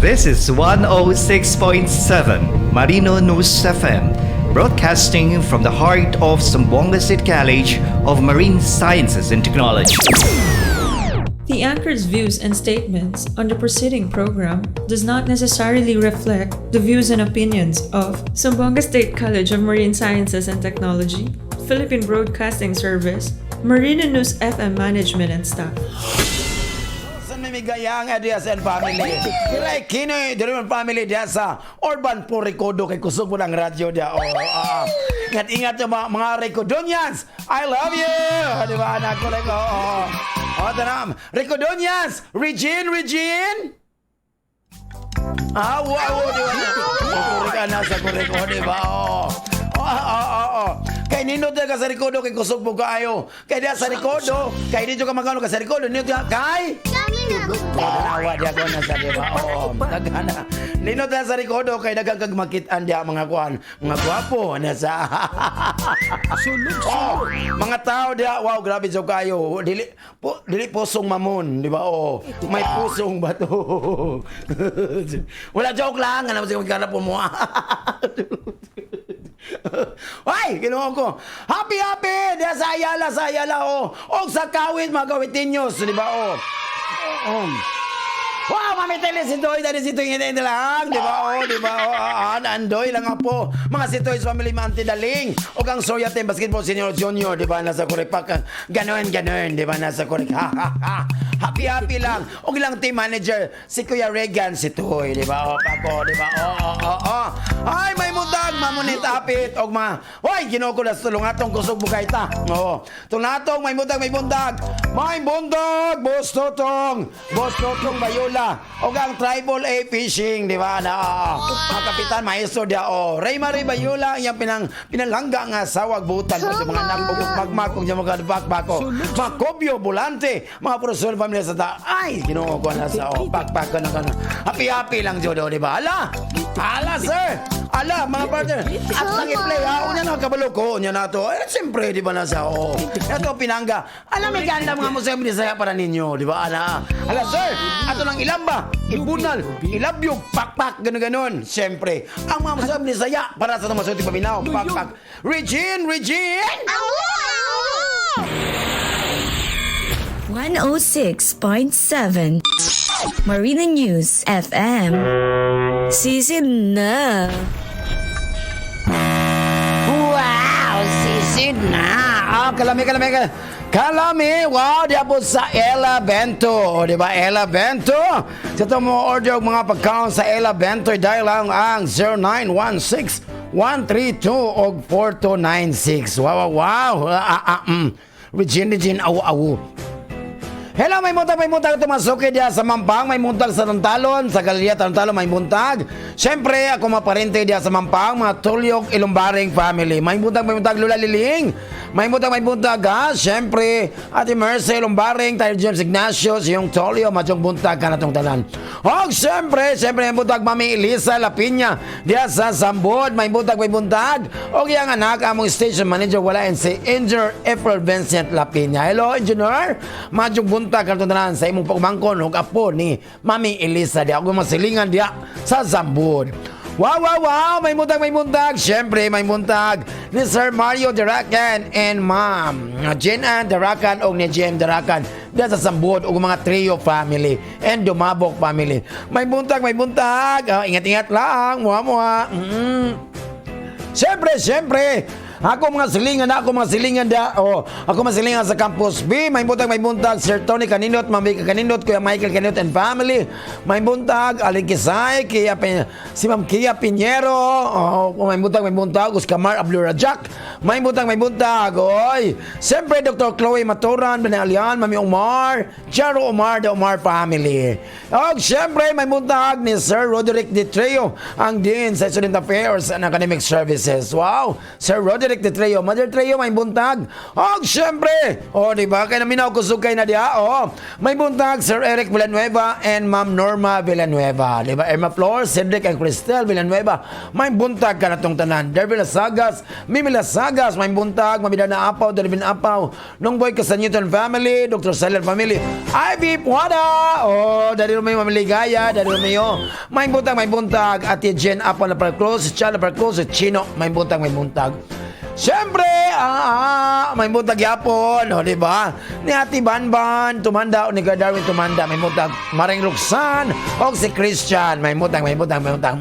This is 106.7 Marino News FM, broadcasting from the heart of Zamboanga State College of Marine Sciences and Technology. The anchor's views and statements on the preceding program does not necessarily reflect the views and opinions of Zamboanga State College of Marine Sciences and Technology, Philippine Broadcasting Service, Marina News FM management and staff. San may migayang Adias and family. Kilay Kinoy, Duriman family diya sa Urban po Recodo kay kusog po ng radyo diya. Oh, ah. Ingat ingat yung mga Recodonians. I love you. Di ba anak ko like, oh. Oh, tanam. Recodonians, Regine, Regine. Ah, wow, di ba? Kuri ka na sa kuriko, di ba? Oh. Oh. Kay nindot ka sa Recodo kay kusog po kaayo. Kay diya sa Recodo, kay dito ka magano ka sa Recodo, nindot ka kay tanawa di ako na sa, di ba? Oo, daghan na. Nindot na sa Recodo kay daghang kag makitaan diya mga kuan, mga gwapo na sa. Oh, mga tao diya, wow, grabe jud kayo. Dili po, dili pusong mamon, di ba? Oo. May pusong bato. Wala, joke lang, ano sa magkana po mo. Ay, Ginoo ko. Happy happy diya sa Ayala oh. Og sa Kawit, mga Kawitinyos, di ba? Oh. Oh. Wow, Mami Tele, si Doy, dali si Toy hindi lang, di ba? Oh, di ba? Oh, ah, ah, Andoy lang po. Mga si Toy's family, Manti Daling. O kang Soya Team Basketball Senior Junior, di ba? Nasa Kuripak. Ganon, ganon, di ba? Nasa Kurik. Ha, ha, ha. Happy, happy lang. O ilang team manager, si Kuya Regan, si Toy, di ba? O, Paco, di ba? Oh. Oh. Ay, may mutag, mamunit apit, og mga, hoy, Ginoo ko na sa tulong atong kusog bukay ta. Oo. Tulong may mutag, may bundag. May bundag, Boss Totong. Boss Totong Bayola. Og ang Tribal A Fishing, di ba? Na, mga kapitan, maestro dia, oh. Ray Marie Bayola, iyang pinalangga nga sawag butan pa sa mga anak, og magmag, og mga bakbako. Mga Kobyo, Bulante, mga profesor pamilya sa ta. Ay, Ginoo ko na sa, oh, bakbak ka na ka na. Happy, happy lang, Jodo, di ba? Ala! Ala, sir! Ala, mga partner. At lang i-play, ha? Unya na kabalo ko, unya na to. Eh, siyempre, di ba nasa, oh. Ito, pinangga. Alam, may ganda mga museo Bisaya para ninyo, di ba? Ala, ala, sir, ato lang ilamba, ibunal, ilabyog, pakpak, gano'n-ganon. Siyempre, ang mga museo Bisaya para sa masuti paminaw, pakpak. Regine, Regine! 106.7 Marina News FM. Sisid na. Wow, sisid na. Ah, kalami, kalami, kalami. Kalami, wow, diya po sa Ella Bento. O, di ba, Ella Bento? Sa ito mo order og mga pagkaon sa Ella Bento, dial lang ang 0916 132 og 4296. Wow. Ah. Regine, Regine, awu, awu. Hello, may muntag tumasuki diya sa Mampang, may muntag sa Tantalon, sa Galilea Tantalon, may muntag. Siyempre, ako maparente diya sa Mampang, mga Tulyok Ilumbaring family. May muntag Lula Liling. May muntag ha. Siyempre, Ate Mercy Lumbaring, Tayo James Ignacio, siyong Tolyo, madyong buntag ka na tong tanan. Og siyempre, siyempre, may buntag Mami Elisa Lapinya diya sa Sambod, may buntag, may buntag. Og iyang anak, among station manager, wala si Engineer April Vincent Lapinya. Hello, Engineer. Madyong buntag ka na tong tanan sa imong pagmangkon og apo ni Mami Elisa diya. Og masilingan diya sa Sambod. Wow! May buntag, may buntag! Siyempre, may buntag ni Sir Mario Daracan and Ma'am Jen Ann Daracan o ni Jem Daracan diyan sa Sambod o mga trio family and Dumabok family. May buntag, may buntag! Ah, ingat-ingat lang! Muha, muha! Siyempre, siyempre, ako mga silingan da. Oh, ako mga silingan sa Campus B. May buntag, Sir Tony Kaninot, Ma'am Vika Kaninot, Kuya Michael Kaninot and family. May buntag, Aling Kisay, Kia, si Ma'am Kia Piñero. Oh, may buntag, Oscar Ablura Jack. May buntag, oy. Siyempre, Dr. Chloe Maturan, Benalian, Mami Omar, Jaro Omar, the Omar family. Og siyempre, may buntag ni Sir Roderick Ditreo, ang Dean sa Student Affairs and Academic Services. Wow! Sir Roderick, Eric Tetreo. Mother Treo, may buntag. Og syempre, oh, di ba? Kay naminaw kusog kay na diha. Oh, may buntag Sir Eric Villanueva and Ma'am Norma Villanueva. Di ba? Irma Flor, Cedric and Cristel Villanueva. May buntag ka na tong tanan. Derby Lasagas, Mimi Lasagas, may buntag, Mamida na Apaw, Dervin Apaw, Nungboy Casanewton Family, Dr. Seller Family, Ivy Puada, oh, Daddy Romeo Mamiligaya, Daddy Romeo, may buntag, may buntag, Ate Jen Apaw na Parclose, Chala Parclose, Chino, may buntag, may buntag. Siyempre, may buntag yapon, o, di ba? Ni Ate Banban, Tumanda, o ni Kuya Darwin Tumanda, may buntag, Maring Roxanne, o si Christian, may buntag, may buntag, may buntag.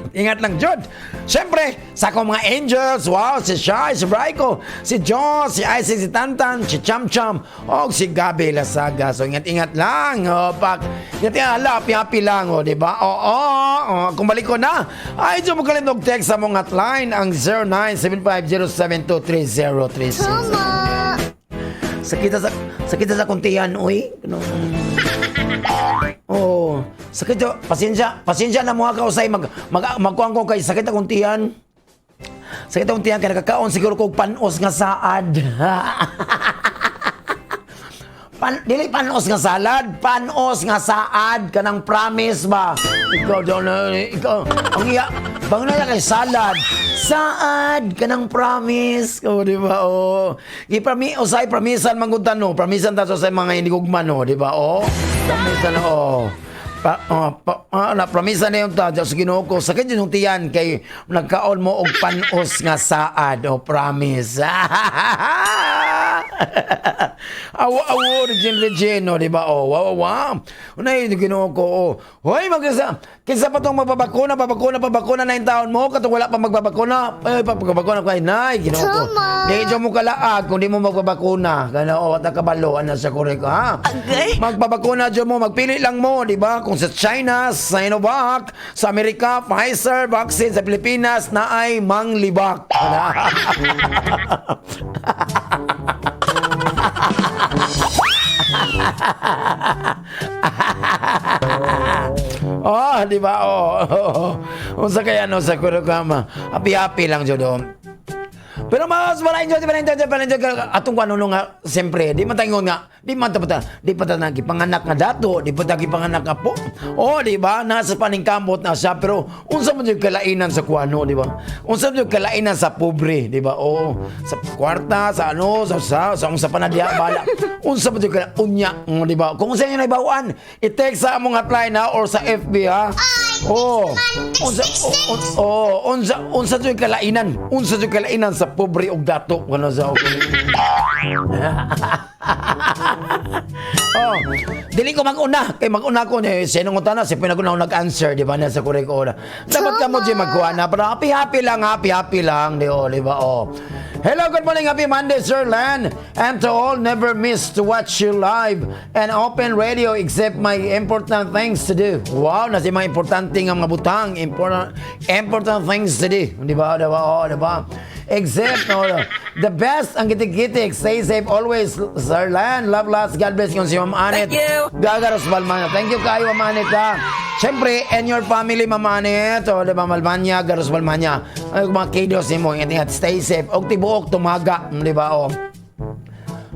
Ingat lang, Jud. Siyempre, sa akong mga angels, wow, si Shai, si Braiko, si John, si Isaac, si Tantan, si Cham Cham, o si Gabi Lasaga. So, ingat-ingat lang. O, pak, ingat ingat, happy, happy lang, o, di ba? Oo, oh, kung balik ko na, ay, dyan mo kalimog text sa mong hotline, ang 0975072336. Sakit sa kuntian, uy. Ano? Oo. Sakit yo. Pasensya, pasensya na mga kausay mag mag magkuang ko kay sakit akong tiyan. Sakit akong tiyan kay nakakaon siguro kog panos nga saad. Dili panos nga salad, panos nga saad kanang promise ba? Ikaw daw na ikaw ang iya bang na kay salad. Saad kanang promise. O di ba? Oh. Giprami usay promisan man gud no, promisan ta sa mga inigugman no, di ba? Oh. Promisan oh. Pa, oh, pa, na promisa na yung ta Diyos Ginoo ko sakit yun yung tiyan kay nagkaon mo og panos nga saad o promise. Awo awo Regine Regine no, di ba? Oh, wow wow. Unay Ginoo ko oh. Hoy magkasa kinsa pa tong magbabakuna babakuna babakuna na taon mo katong wala pa magbabakuna ay papagabakuna kay nay Ginoo ko. Di jud mo kalaag kung di mo magbabakuna kana oh ta kabalo ana sa korek ha. Magbabakuna jud mo, magpili lang mo, di ba? Kung sa China, Sinovac, sa Amerika, Pfizer vaccine, sa Pilipinas na ay manglibak. Oh, di ba? Oh. Unsa kaya no sa kurukama? Happy-happy lang jud oh. Pero mas wala enjoy, wala enjoy, wala enjoy. Atong kung ano nga, siyempre, di man tayo nga, di man ta di pa ta gipanganak nga dato, di pa ta gipanganak nga po. Oh, di ba? Nasa paningkamot na siya, pero unsa man yung kalainan sa kuano, di ba? Unsa man yung kalainan sa pobre, di ba? Oo, sa kwarta, sa ano, sa unsa pa na diha, bala. Unsa man yung kala, unya, di ba? Kung unsa inyo naibawaan, i-text sa among hotline ha, or sa FB ha. Oh, unsa oh, unsa unsa jud kalainan? Unsa jud kalainan sa pobre og dato kuno sa Oh, dili ko mag-una kay mag-una ko ni sino ko tanan si pinag-una ako nag-answer di ba na sa korek ora. Dapat ka mo jud magkuha na pero happy happy lang, happy happy lang di oh, di ba? Oh. Hello, good morning, happy Monday, Sir Len. And to all, never miss to watch you live and open radio except my important things to do. Wow, nasi mga importante nga mga butang, important important things to do. Di ba? Di ba? Oh, di ba? Except, no, the best ang gitik-gitik. Stay safe always, Sir Len. Love lots. God bless you si Ma'am Anet. Thank you. Gagaros Balmanya. Thank you kayo, Ma'am Anet, ha. Siyempre, and your family, Ma'am Anet. O, di ba, Malmanya, Garos Balmanya. Ay, mga kidos ni mo, ingat, ingat. Stay safe. Og tibuok, tumaga. Di ba, o.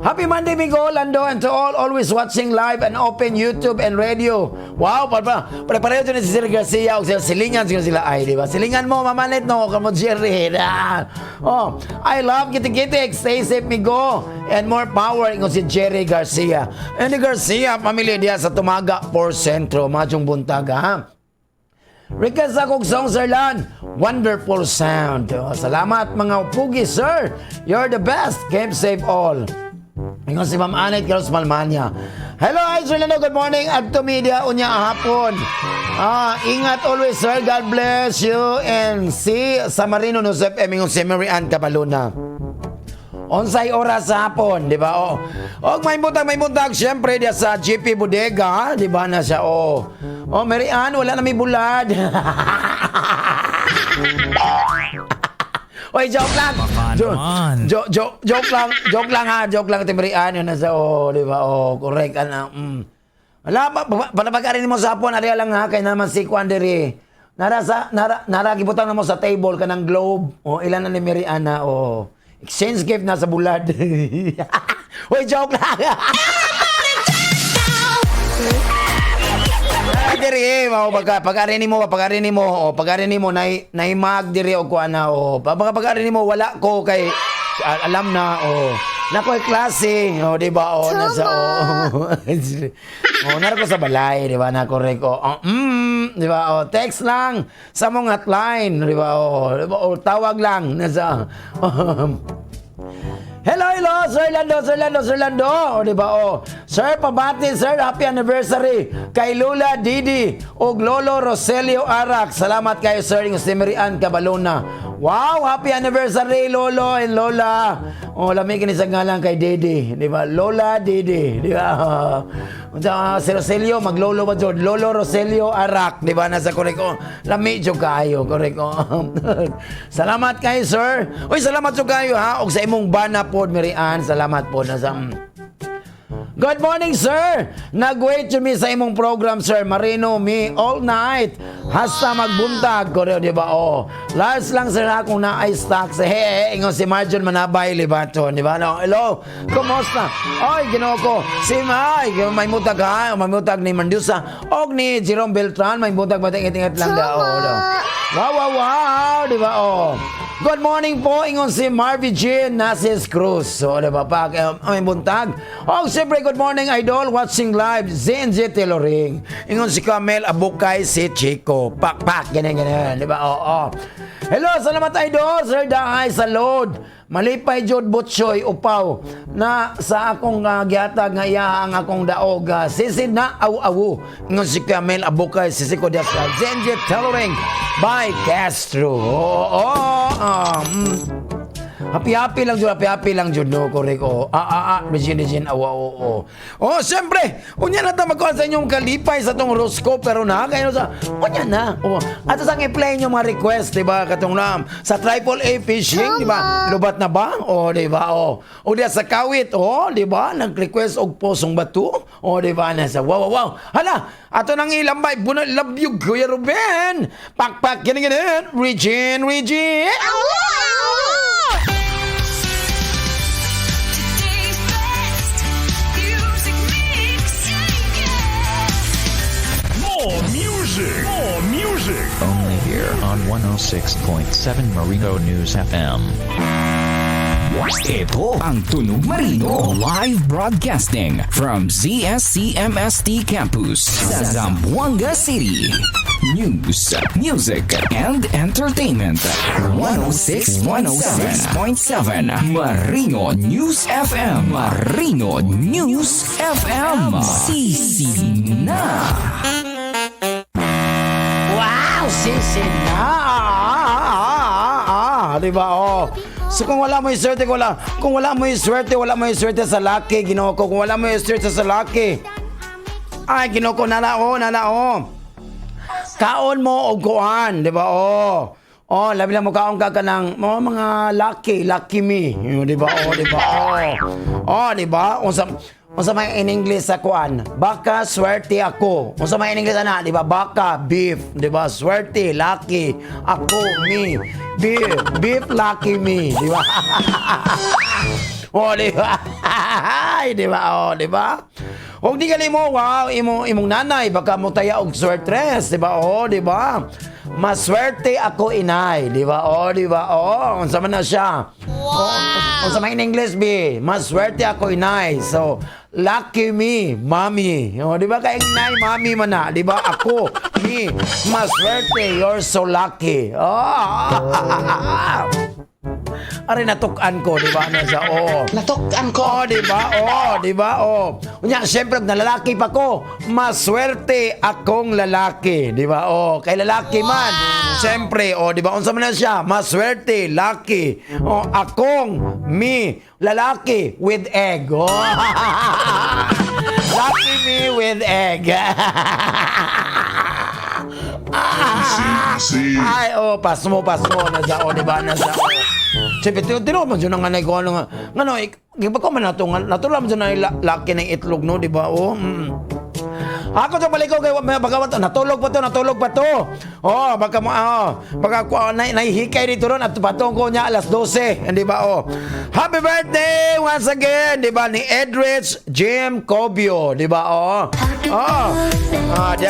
Happy Monday, Migo, Lando, and to all always watching live and open YouTube and radio. Wow, pa pa pare-pareho dyan si Sir Garcia o sila silingan siguro sila ay, di ba? Silingan mo, mamalit no, kamo Jerry. Ah. Oh, I love Gitik-Gitik. Stay safe, Migo. And more power ingon si Jerry Garcia. And the Garcia family diya sa Tumaga, Por Centro, Majong Buntag, ha? Request akong song, Sir Lan. Wonderful sound. Oh, salamat mga pugi, sir. You're the best. Keep safe all. Ingon si Ma'am Anet Carlos Malmanya. Hello, hi, Sir Lano. Good morning. Adto Media, unya hapon. Ingat always, sir. God bless you. And si Samarino News FM, ingon si Mary Ann Cabaluna. Onsay oras sa hapon, di ba? Oh. Og may buntag syempre diya sa GP Bodega, di ba na siya? Oh. Oh, Mary Ann, wala na may bulad. Oy, joke lang. Baka naman. Joke lang ha, joke lang Ate Mary Ann, yun na siya. Oh, di ba? Oh, correct ana. Wala pa palapag mo sa hapon, ari lang ha kay naman si Kwan diri. Nara sa nara nara gibutang namo sa table kanang globe. O ilan na ni Mary Anna o exchange gift na sa bulad. Uy, joke lang. Ay, diri, mao pagka pag-ari nimo, pag-ari nimo, o pag-ari nimo nay nay mag diri og kuan na o. Pag pag-ari nimo wala ko kay alam na o. Nako ay klase, o di ba o nasa o. O nara ko sa balay, di ba? Na correct o. O, di ba? O text lang sa mong hotline, di ba? O, di ba? O tawag lang nasa. Hello, hello, Sir Lando, Sir Lando, Sir Lando. O, di ba? O, Sir, pabati, sir, happy anniversary kay Lula Didi ug Lolo Roselio Arak. Salamat kayo, sir, yung si Mary Ann Cabalona. Wow, happy anniversary, Lolo and Lola. O, lami kini sa ngalan kay Didi, di ba? Lola Didi, di ba? Unsa si Roselio, maglolo ba jud? Lolo Roselio Arak, di ba? Nasa korek o. Lami jud kaayo, korek o. Salamat kayo, sir. Uy, salamat jud kayo ha. Og sa imong bana pod, Mary Ann, salamat po nasa. Good morning, sir! Nag-wait to me sa imong program, sir. Marino me all night. Hasta magbuntag. Koreo, di ba? Oh. Last lang, sir, ha, kung naay stock. Sa hey, hey, ingon si Marjon Manabay, Libaton. Di ba? No? Hello, kumusta? Oy, ginoo ko. Si May, may mutag ha. May mutag ni Mandusa. Og ni Jerome Beltran, may mutag ba? Ingat-ingat lang da. Oh, do. Wow, di ba? Oh. Good morning po, ingon si Marvy Jean Nasis Cruz. So, di ba, pag may buntag. Oh, siyempre, good morning, idol. Watching live, ZNZ Tailoring. Ingon si Camel Abukay, si Chico. Pak, pak, ganyan, ganyan. Di ba? Oo. Oh, Hello, salamat, idol. Sir Dahay, sa load. Malipay jud Butchoy upaw na sa akong gihatag nga iya ang akong daog sisid na aw-awo ingon si Camel Abukay si Chico Diaz sa ZNZ Tailoring by Castro. Oo, oh. Happy happy lang jud, happy happy lang jud no, correct oh. Ah ah ah, Regine Regine awa oo. Oh, oh. Siyempre, unya na ta magkuhan sa inyong kalipay sa tong horoscope pero na kayo sa unya na. Oh, ato sang i-play inyong mga request, di ba? Katong na sa Triple A Fishing, di ba? Lubat na ba? Oh, di ba? Oh. O diya sa Kawit, oh, di ba? Nag-request og posong bato. Oh, di ba? Nasa wow wow wow. Hala, ato nang ilambay bunal love you Kuya Ruben. Pakpak gini gini. Regine Regine. Today's best music mix. More music. More music. Only here on 106.7 Marino News FM. Ito ang Tunog Marino live broadcasting from ZSCMST Campus sa Zamboanga City. News, music, and entertainment. 106.7 Marino News FM. Marino News FM. Sisi na. Wow, sisi na. Ah, ah, ah, di ba? Oh. So kung wala mo yung swerte, kung wala mo yung swerte, wala mo yung swerte sa laki, Ginoo ko. Kung wala mo yung swerte sa laki. Ay, Ginoo ko, nala oh, nala oh. Kaon mo og kuan, di ba? Oh. Oh, labi lang mo kaon ka kanang mga lucky, lucky me. Yun, di ba? Oh, di ba? Oh. Oh, di ba? Unsa may in English sa kuan? Baka swerte ako. Unsa may in English ana, di ba? Baka beef, di ba? Swerte, lucky, ako, me. Beef, beef lucky me, di ba? Oh, di ba? Ay, di ba? Oh, di ba? Og di gali mo, wow, imong nanay baka mo taya og swertres, di ba? Oh, di ba? Maswerte ako inay, di ba? Oh, di ba? Oh, unsa man na siya? Wow. Unsa man in English bi? Maswerte ako inay. So, lucky me, mommy. Oh, di ba kay inay, mommy man na, di ba? Ako, me, maswerte, you're so lucky. Oh. Ari natukan ko, di ba? Nasa, oh. Natukan ko. Oh, di ba? Oh, di ba? Oh. Unya, siyempre, nalalaki pa ko. Maswerte akong lalaki, di ba? Oh, kay lalaki man. Siyempre, oh, di ba? Unsa man na siya? Maswerte, lucky. Oh, akong me, lalaki with egg. Oh. Lucky me with egg. Ay, oh, pas mo, nasa, oh, di ba, nasa, oh. Siyempre, tinuod man dyan ang anay ko, ano nga, ngano, iba ko man nato, nga, natural man dyan ang laki ng itlog, no, di ba, oh. Ako to balik ko kay baka to natulog pa to, natulog pa to. Oh, baka mo oh, baka ko na nahihikay dito ron at patong ko niya alas 12, hindi ba oh. Happy birthday once again, di ba, ni Edrich Jim Cobio, di ba oh. Oh. Ah, di.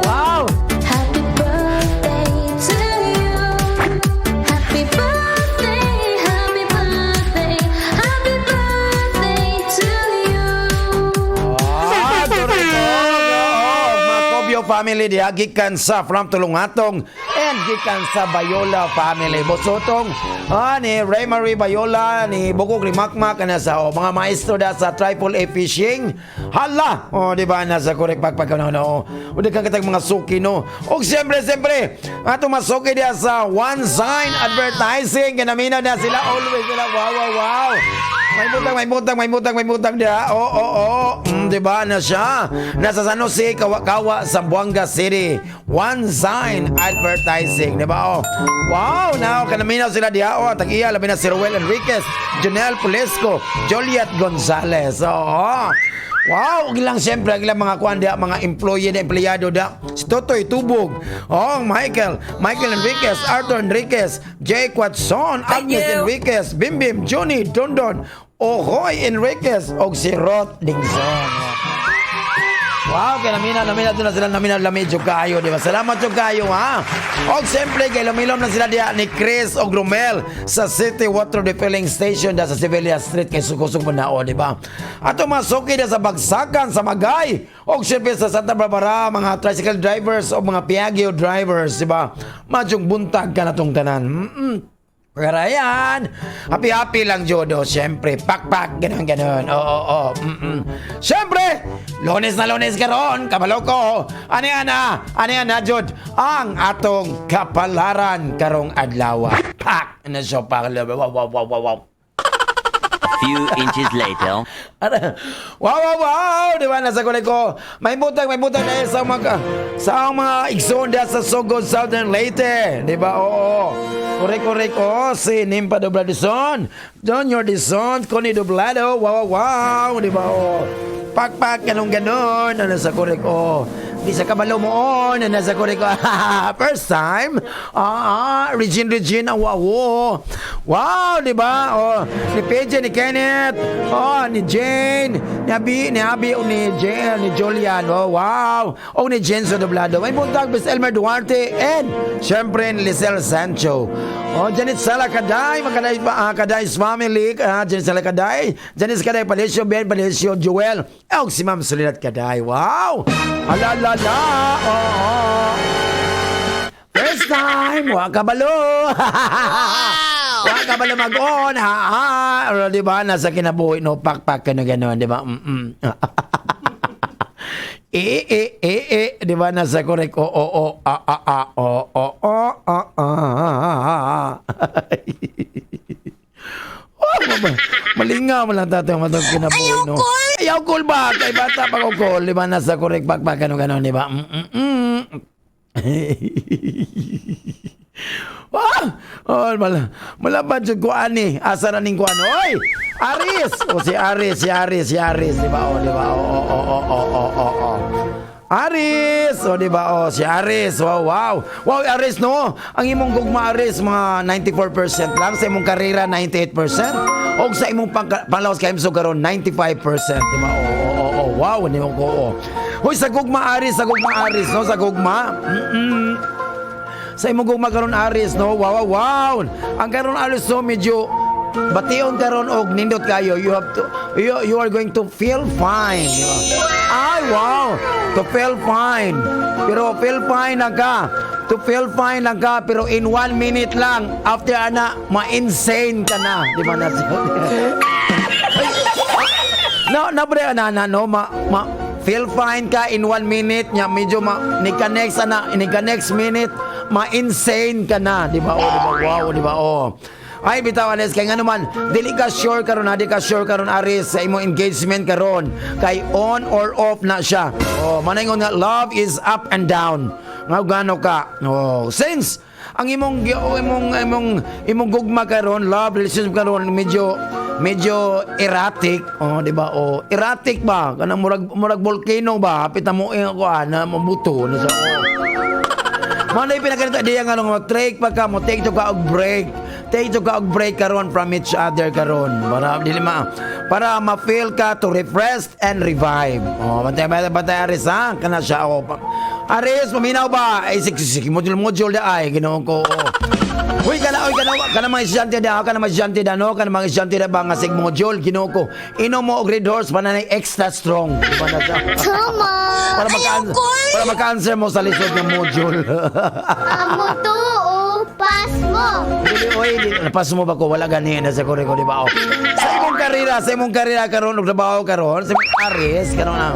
Wow. Happy birthday to you. Happy birthday, happy birthday, happy birthday to you. Ah, correct. Oh, mga Cobio family diha gikan sa from Tulungatong and gikan sa Bayola family. Bosotong ni Ray Marie Bayola, ni Bukog ni Makmak na sa oh, mga maestro da sa Triple A Fishing. Hala! Oh, di ba nasa correct pagpag no no. Udah kang katag mga suki no. Og siyempre siyempre, ato masuki diha sa One Sign Advertising kanamina na sila always sila wow. May butang, may butang, may butang, may butang diha. Oo. Di ba na siya? Nasa San Jose, Kawa-Kawa, Zamboanga City. One Sign Advertising, di ba? Oh. Wow, now kanaminaw sila diha. Oh, tag-iya labi na si Ruel Enriquez, Jonel Pulesco, Juliet Gonzalez. Oo. Wow, ug ilang siyempre ang ilang mga kuan diha, mga employee na empleyado da. Si Totoy Tubog, oh, Michael, Michael Enriquez, Arthur Enriquez, Jay Quatson, Agnes Enriquez, Bimbim, Johnny Dondon, Ohoy Enriquez, og si Roth Dingson. Wow, kay namina, namina to na sila, namina lami jud kayo, di ba? Salamat jud kayo, ha. Og siyempre kay lumilom na sila diha ni Chris og Romel sa City Water Refilling Station da sa Sevilla Street kay Sukusog Manao, di ba? Ato masuki da sa Bagsakan sa Magay og siyempre sa Santa Barbara, mga tricycle drivers o mga Piaggio drivers, di ba? Madyong buntag ka na tong tanan. Pero ayan, happy-happy lang Jodo. Siyempre, pakpak, ganun, ganun. Oo. Siyempre, Lunes na Lunes karon, kabalo ko. Ano yan na? Ano yan na, Jod? Ang atong kapalaran karong adlaw. Pak! Ano siya, pak? Wow. Few inches later. Wow! Di ba? Nasa kulay ko. May butang na sa mga igsoon diha sa Sogod, Southern Leyte. Di ba? Oo. Correct, correct. Oh, si Nimpa Doblado Dison. Junior Dison, Connie Doblado. Wow. Di ba? Oo. Pak, ganun, ganun. Ano sa correct? Oh. Di sa kabalo mo on. Ano sa correct? First time. Regine, Regine, wow. Wow, di ba? Oh, ni PJ, ni Kenneth. Oh, ni Jane, ni Abi, o ni Jane, ni Julian. Oh, wow. Oh, ni Jenso Doblado. May buntag, Miss Elmer Duarte and syempre ni Lisel Sancho. Oh, Janet Sala Kaday, mga Kaday, Kaday's family, Janet Sala Kaday, Janice Kaday, Palicio, Ben Palicio, Joel, og si Ma'am Soledad Kaday. Wow! Ala, la, la. Oh. First time, wa kabalo. Wa kabalo mag-on, ha, ha. Pero di ba, nasa kinabuhi, no, pakpak ka na gano'n, di ba? E, e, e, e, di ba, nasa correct, o, a, a, a, o, a, a, a, a. Oh, malingaw mo lang tatay matong kinabuhi, no? Ayaw cool ba? Kay bata pa ko cool, di ba, nasa correct, pakpak, gano'n, gano'n, di ba? Ah! Oh, malapad jud ko ani. Asa na ning kuan? Oy! Aris! O si Aris, si Aris, si Aris, di ba? O, di ba? O. Aris! O, di ba? O, si Aris. Wow. Wow, Aris, no? Ang imong gugma, Aris, mga 94% lang. Sa imong karera, 98%. O sa imong panglawas kay imso karon 95%. Di ba? O. Wow, ni ko, o. Hoy, sa gugma, Aris, sa gugma, Aris, no? Sa gugma. Sa imong gugma karon Aris, no? Wow. Ang karon Aris, no, medyo bation karon og nindot kayo. You have to you, you are going to feel fine, di ba? Ay, wow. To feel fine. Pero feel fine na ka. To feel fine lang ka pero in one minute lang after ana ma-insane ka na, di ba na? No, no, bre, ana, na, no, ma, feel fine ka in one minute nya medyo ma, ni ka next, ana, ni ka next minute, ma-insane ka na, di ba? Oh, di ba? Wow, di ba? Oh. Ay, bitaw, Anes, kay nga naman, dili ka sure karon, ha, di ka sure karon, Aris, sa imong engagement karon. Kay on or off na siya. Oh, manaygon nga, love is up and down. Nga gano ka. Oh, since ang imong imong imong imong gugma karon, love relationship karon medyo Medyo erratic, oh, di ba? Oh, erratic ba? Kanang murag volcano ba? Hapit na mo eh, ako ah, na mabuto na sa oh. Mao na pinakanito diya nga nung take pa ka mo, take to ka og break. Take to ka og break karon from each other karon para dili ma para ma-feel ka to refresh and revive. Oh, bantay bantay bantay, Aris, ha. Kana siya, oh. Aris, paminaw ba? Ay, sige sige, module module da ay Ginoo ko. Oh. Uy, kana, uy, kana, kana mga estudyante da, kana mga estudyante da, no? Kana mga estudyante da ba nga sig module, Ginoo ko. Inom mo og Red Horse para na extra strong. Di ba na siya? Tama. Para maka para maka-answer mo sa lisod ng module. Amo tuo, pas mo. Dili, oy, di, napas mo ba ko wala gani na sa kore ko, di ba? Oh. Sa imong karera karon og trabaho karon, sa imong Aris karon na.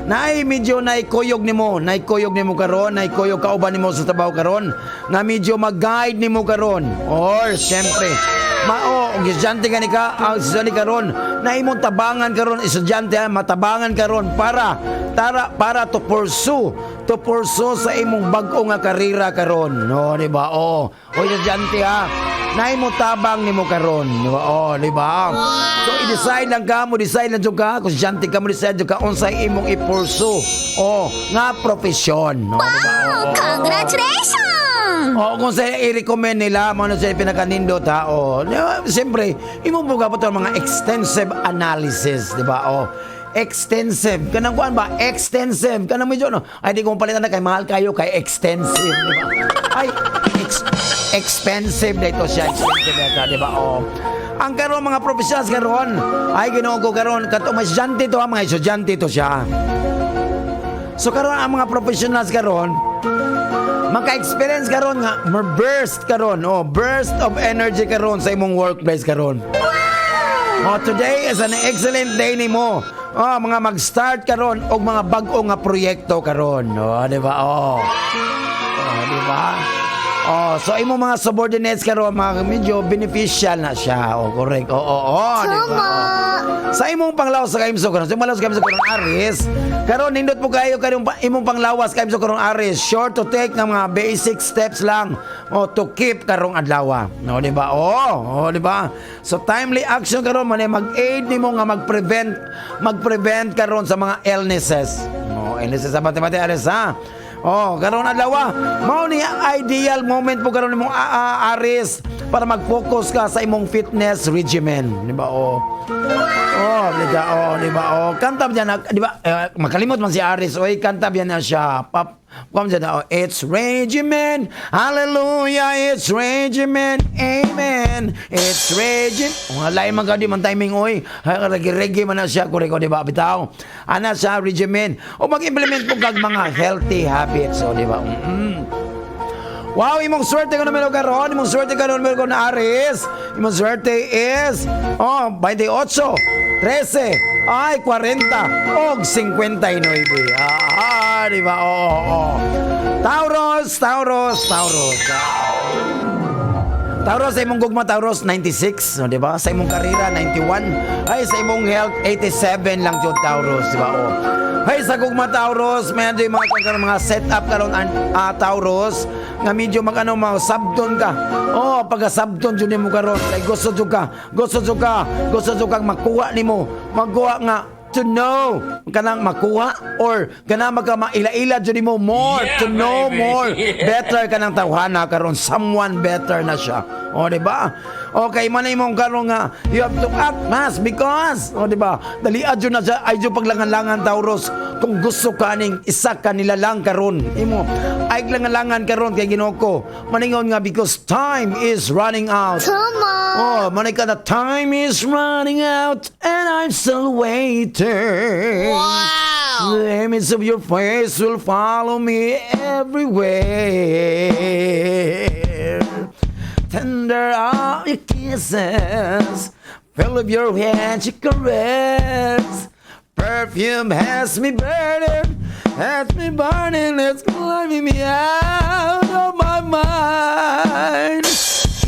Naay medyo naikuyog nimo, naikuyog nimo karon, naikuyog kauban nimo sa trabaho karon, nga medyo mag-guide nimo karon. Or syempre, mao og estudyante ka ni ka, ang estudyante karon, na imong tabangan karon, estudyante ha, matabangan karon para to pursue sa imong bag-o nga karera karon. No, di ba? Oh, o estudyante ha, na imo tabang nimo karon, di ba? Oh, di ba? So i-decide lang ka, mo decide lang jud ka, kung estudyante ka, mo decide jud ka unsay imong i-pursue. Oh, nga profesyon, no, di ba? Oh. Congratulations! Oo, kung sa i-recommend nila, mga ano sa pinakanindot ha, oh. Di ba, siyempre, imo po ka ang mga extensive analysis, di ba? Oh, extensive. Kanang kuan ba? Extensive. Kanang medyo, no? Ay, di ko palitan na kay mahal kayo, kay extensive, di ba? Ay, expensive na ito siya. Expensive na ito, di ba? Oh. Ang karon mga professionals karon, ay, Ginoo ko, karon kato mga estudyante to ha, mga estudyante to siya. So karon ang mga professionals karon, maka-experience karon nga mer burst karon, oh, burst of energy karon sa imong workplace karon. Oh, today is an excellent day nimo. Oh, mga mag-start karon og mga bag-o nga proyekto karon. Oh, di ba? Oh. Oh, di ba? Oh, so imong mga subordinates karon, mga medyo beneficial na siya. Oh, correct. Oo, di ba? Oh. Sa imong panglawas sa kaimso karon, sa imong panglawas sa kaimso karon, Aris, karon nindot po kayo karon imong panglawas kaimso karon, Aris, sure to take ng mga basic steps lang, oh, to keep karong adlaw. No, di ba? Oh, di ba? So timely action karon man ay mag-aid nimo nga mag-prevent karon sa mga illnesses. No, illnesses sa bate-bate, Aris, ha. Oh, karon adlaw, mao ni ideal moment po karon nimong Aris para mag-focus ka sa imong fitness regimen, di ba? Oh. Oh, di ba? Oh, di ba? Oh, kanta ba na, di ba? Eh, makalimot man si Aris, oy, kanta ba na siya? Pap, kom dyan, oh, it's regimen, hallelujah, it's regimen, amen, it's regimen. Oh, lain man ka di man timing, oy. Reggae man na siya, kureko, di ba? Bitaw. Ana siya, regimen. O mag-implement po kag mga healthy habits, oh, di ba? Wow, imong swerte ko numero karon, imong swerte karon numero na Aries. Imong swerte is, oh, 28, 13, ay 40 og 59. Ah, di ba? Oo. Taurus, Taurus, Taurus. Taurus, sa imong gugma, Taurus, 96, no, di ba? Sa imong karera, 91. Ay, sa imong health, 87 lang jud, Taurus, di ba? Oh. Ay, sa gugma, Taurus, may ano yung mga karon mga setup karon Taurus nga medyo mag-ano mo, sabton ka. Oh, pagka sabton jud nimo karon, kay gusto jud ka, gusto jud ka, gusto jud kang makuha nimo, makuha nga to know kanang makuha or kanang magka maila-ila jud nimo more to know baby. more better kanang tawhana karon, someone better na siya, o, di ba? Okay man imong karon nga you have to act fast because, o, di ba, dali adyo na siya ay jud paglangan-langan, Taurus, kung gusto ka ning isa ka nila lang karon, imo ay langan-langan karon kay Ginoo ko maningon nga because time is running out. Tama. Oh, manika na time is running out and I'm still waiting. Wow! The image of your face will follow me everywhere. Tender are your kisses, feel of your hands you caress. Perfume has me burning, it's climbing me out of my mind.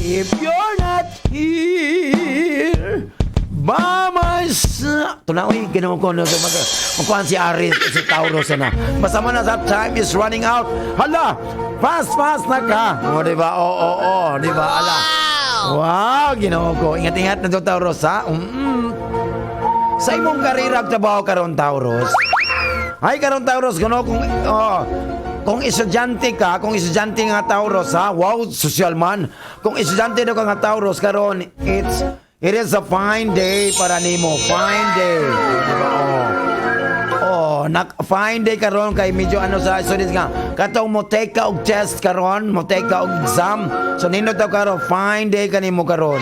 If you're not here by my side. Ito na, uy, ginawa ko. No, magkuhan si Aris, si Taurus na. Basta mo na that time is running out. Hala, fast, fast na ka. O, di ba? Oo, di ba? Ala. Wow, Ginoo ko. Ingat-ingat na to, Taurus, ha? Sa imong karera ug trabaho karon, Taurus. Ay, karon, Taurus, kuno kung oh, kung estudyante ka, kung estudyante nga Taurus, ha, wow, social man. Kung estudyante daw ka nga Taurus karon, it is a fine day para nimo, fine day. Di ba? Oh. Oh, nak fine day karon kay medyo ano sa students nga katong mo take ka og test karon, mo take ka og exam. So nindot daw karon, fine day kanimo karon.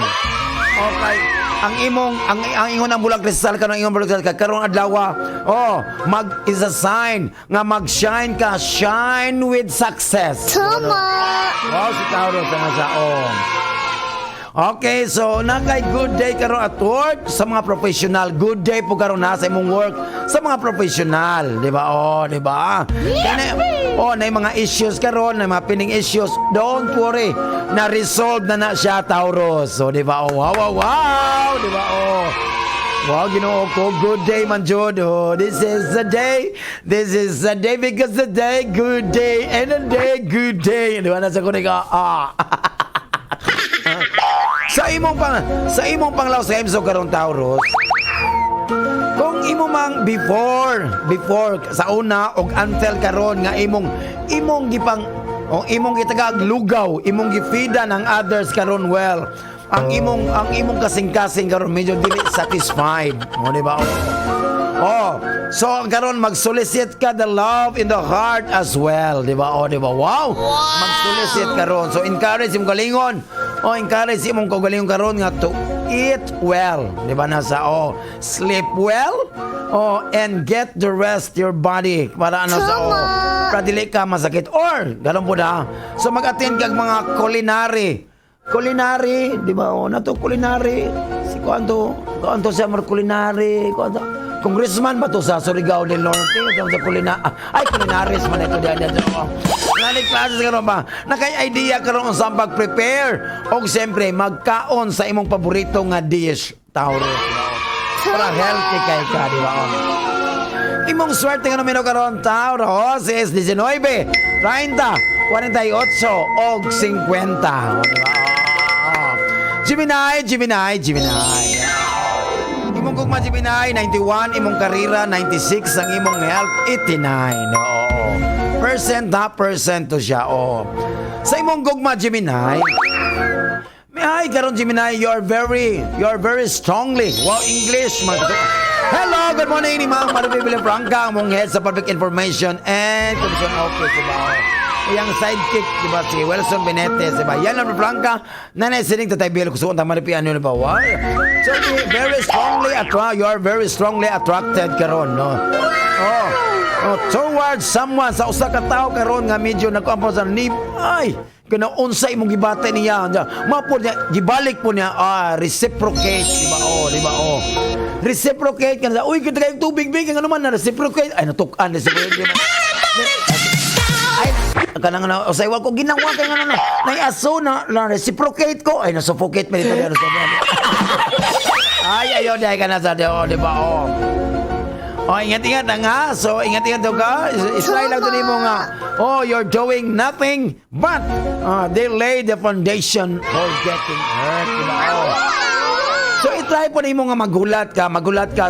Okay. Ang imong ang ingon ang bulag kristal karon, ingon bulag kristal karon adlaw, oh, mag is a sign nga mag-shine ka, shine with success. Tama. Wow, si Taurus nga sa oh. Okay, so nakay good day karon at work sa mga professional. Good day po karon na sa imong work sa mga professional, di ba? Oh, di ba? Kani oh, na mga issues karon, na mga pending issues. Don't worry, na resolve na na siya, Taurus. So, di ba? Oh, wow, di ba? Oh. Wow, Ginoo ko, good day man jud. Oh, this is the day. This is the day because the day, good day, and a day, good day. Di ba? Nasa kunig ah. Sa imong panglawas sa imso karon, Taurus. Kung imo mang before sa una og until karon nga imong gipang o imong gitagag lugaw, imong gifida ng others karon, well, ang imong kasing-kasing karon medyo dili satisfied. O, di ba? Oh, so karon mag-solicit ka the love in the heart as well, di ba? Oh, di ba? Wow. Mag-solicit karon. So encourage imong galingon. Oh, encourage imong kaugalingon karon nga to eat well, di ba nasa oh, sleep well. Oh, and get the rest your body para ano sa oh, para dili ka masakit or ganun po na. So mag-attend kag mga culinary. Culinary, di ba? Oh, nato culinary. Si kuanto, kuanto siya mar culinary, kuanto. Congressman ba to sa Surigao del Norte? Ito sa culina ay, culinaries man ito diyan diyan. Oh. Ngani classes karon ba? Nakay idea karon unsa ang pag-prepare og siyempre magkaon sa imong paborito nga dish, Taurus. Para healthy kay ka, di ba? Oh. Imong swerte nga numero karon, Taurus, is 19, 30, 48 og 50. O, di ba? Oh. Gemini, Gemini, Gemini. Imong gugma, Gemini, 91, imong karera 96, ang imong health 89. Oo. Percent ha, percent to siya. Oo. Sa imong gugma, Gemini, may hi karon, Gemini, you are very strongly. Wow, English man. Hello, good morning ni Ma'am Maribel Franca, ang mong head sa Public Information and Commission Office, diba? Iyang sidekick, di ba, si Wilson Benetes, di ba? Yan ang Franca, nanay sining tatay Bill, gusto kong tamaripi ano ba? Wow. So, very strongly attract, you are very strongly attracted karon, no? Oh, towards someone sa usa ka tawo karon nga medyo nagkuan sa ni ay kana unsa imong gibati niya mapo niya gibalik po niya, ah, reciprocate, di ba? Oh, di ba? Oh, reciprocate kana, uy, kita kayong tubig big ano man na reciprocate, ay, natukan reciprocate, di ba? Ay, kanang na usay ko ginawa kay nga na nay aso na, na reciprocate ko, ay, na suffocate me dito di ay ayo di ka na sa di, oh, di ba? Oh. Oh, ingat-ingat na nga. So, ingat-ingat daw ka. Try lang din mo nga. Oh, you're doing nothing but they lay the foundation for getting hurt. Diba? Oh. So, i-try po nimo nga magulat ka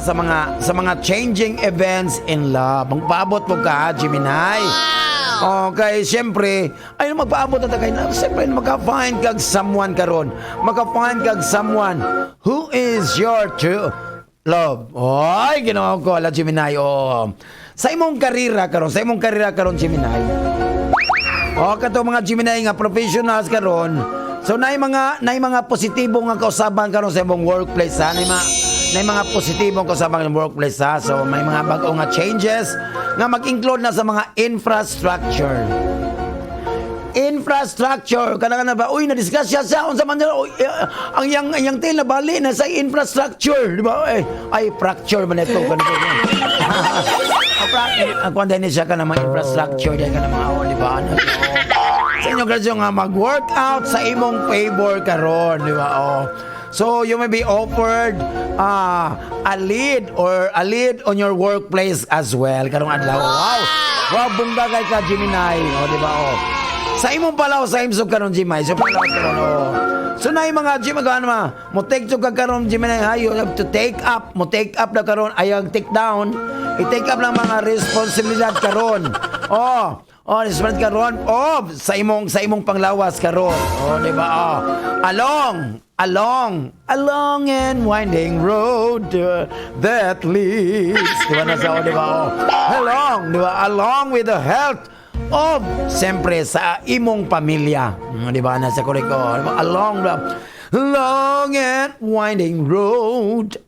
sa mga changing events in love. Magpaabot mo ka, ha, Gemini. Okay, siyempre, ay magpaabot na kay na, siyempre maka-find kag someone karon. Maka-find kag someone who is your true love. Oy, Ginoo ko, ala Gemini. Oh. Sa imong karera karon, sa imong karera karon, Gemini. Oh, kato mga Gemini nga professionals karon. So naay mga positibo nga kausaban karon sa imong workplace, ha. Naay mga positibong kausaban sa workplace, ha. So may mga bag-o nga changes nga mag-include na sa mga infrastructure. Infrastructure kana na ba, uy, na-discuss siya sa unsa man niya, uy, eh, ang yang tail na bali na sa infrastructure, di ba? Eh, ay, fracture man ito ganito. Ang kuan din siya ka na mga infrastructure din ka na mga, oh, di ba? Ano, so, sa inyo graduate nga mag-work out sa imong favor karon, di ba? Oh. So you may be offered a lead or a lead on your workplace as well karong adlaw. Wow, bongga kay ka, Gemini. Oh, di ba? Oh. Sa imong palaw sa imsog karon, Gemini. So palaw karon, oh. So na yung mga gym ano ma, mo take to ka karon, Gemini, ha, you have to take up, mo take up na karon ayang take down. I-take up lang mga responsibilidad karon. Oh, responsibilidad karon. Oh, sa imong panglawas karon. Oh, di ba? Oh. Along and winding road that leads. Di ba nasa, oh, di ba? Oh. Along, di ba? Along with the health of, siyempre, sa imong pamilya. Di ba? Nasa korek ko. Di ba? Along the long and winding road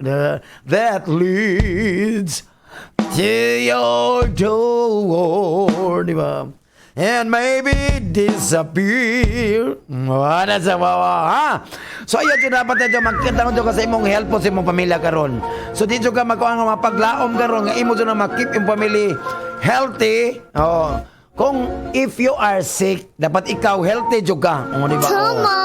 that leads to your door. Di ba? And maybe disappear. Wala sa wawa, ha? So ayun, so dapat ito magkita mo ka sa imong help po sa imong pamilya karon. So dito ka magkuha nga mapaglaom karon nga imo na ma-keep imong family healthy. Oh. Kung if you are sick, dapat ikaw healthy jud ka. Oh, di ba? Oh. Tama.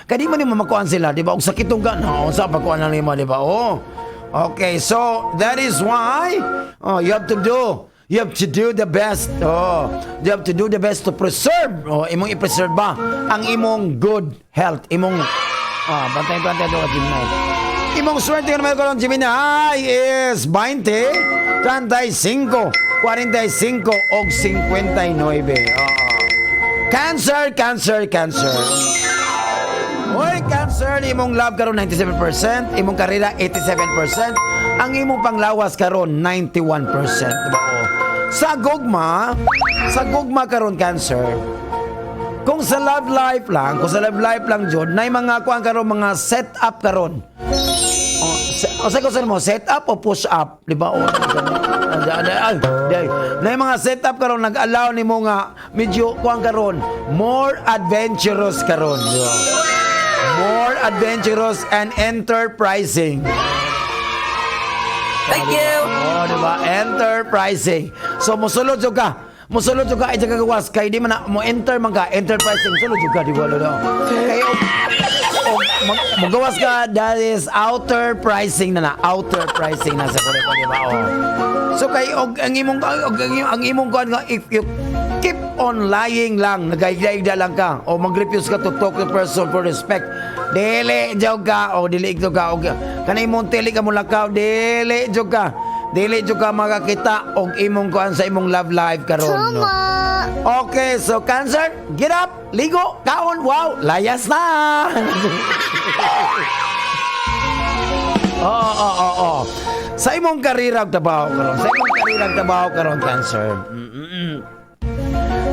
Kaya di man nimo makuan sila, di ba? Og sakitong ka, no, unsa pagkuan lang nimo, di ba? Oh. Okay, so that is why, oh, you have to do the best. Oh, you have to do the best to preserve. Oh, imong i-preserve ba ang imong good health, imong, oh, bantay-bantay do ka, Gemini. Imong swerte nga naman ko lang, Gemini, is 20, 35, 45 og 59. Oh. Cancer, Cancer, Cancer. Hoy, Cancer, imong love karon 97%, imong karera 87%, ang imong panglawas karon 91%, diba? Oh. Sa gugma karon, Cancer, kung sa love life lang, kung sa love life lang jud, nay mga kuan karon, mga set up karon. Oh, o sa ko mo, set up o push up, di ba? O, ay, ay, na yung mga set up karon nag-allow nimo nga medyo kuan karon, more adventurous karon, di ba? More adventurous and enterprising. Thank you. Oh, di ba? Enterprising. So musulod jud ka. Musulod jud ka ay kagawas kay di man na mo enter man ka enterprising, sulod jud ka, di ba? Lolo? Kay og mugawas ka, that is outer pricing na na outer pricing na sa koreko, di ba? Oh. So kay og ang imong kuan nga if you keep on lying lang, nagayda lang ka o mag-refuse ka to talk to person for respect, dili jud ka o dili jud ka og kanay imong tili ka mulakaw, dili jud ka makakita og imong kuan sa imong love life karon, no? Tama. Okay, so Cancer, get up, ligo, kaon, wow, layas na. Oo. Sa imong karera ug trabaho karon, sa imong karera ug trabaho karon, Cancer.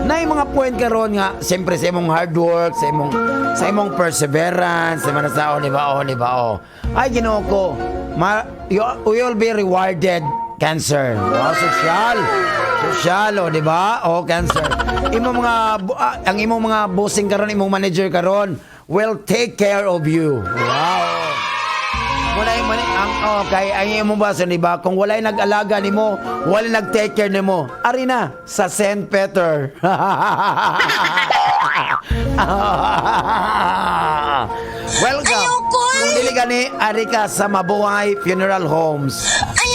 Na yung mga point karon nga siyempre sa imong hard work, sa imong perseverance, sa mga sa, di ba? Oh, di ba? Oh. Ay, Ginoo ko. You will be rewarded, Cancer. Oh, social. Social, oh, di ba? Oh, Cancer. Ang imong mga bossing karon, imong manager karon will take care of you. Wow. Wala yung ang okay, ang imong boss, di ba? Kung walay nag-alaga nimo, walay nag-take care nimo. Ari na sa St. Peter. Welcome. Kung dili gani, ari ka sa Mabuhay Funeral Homes.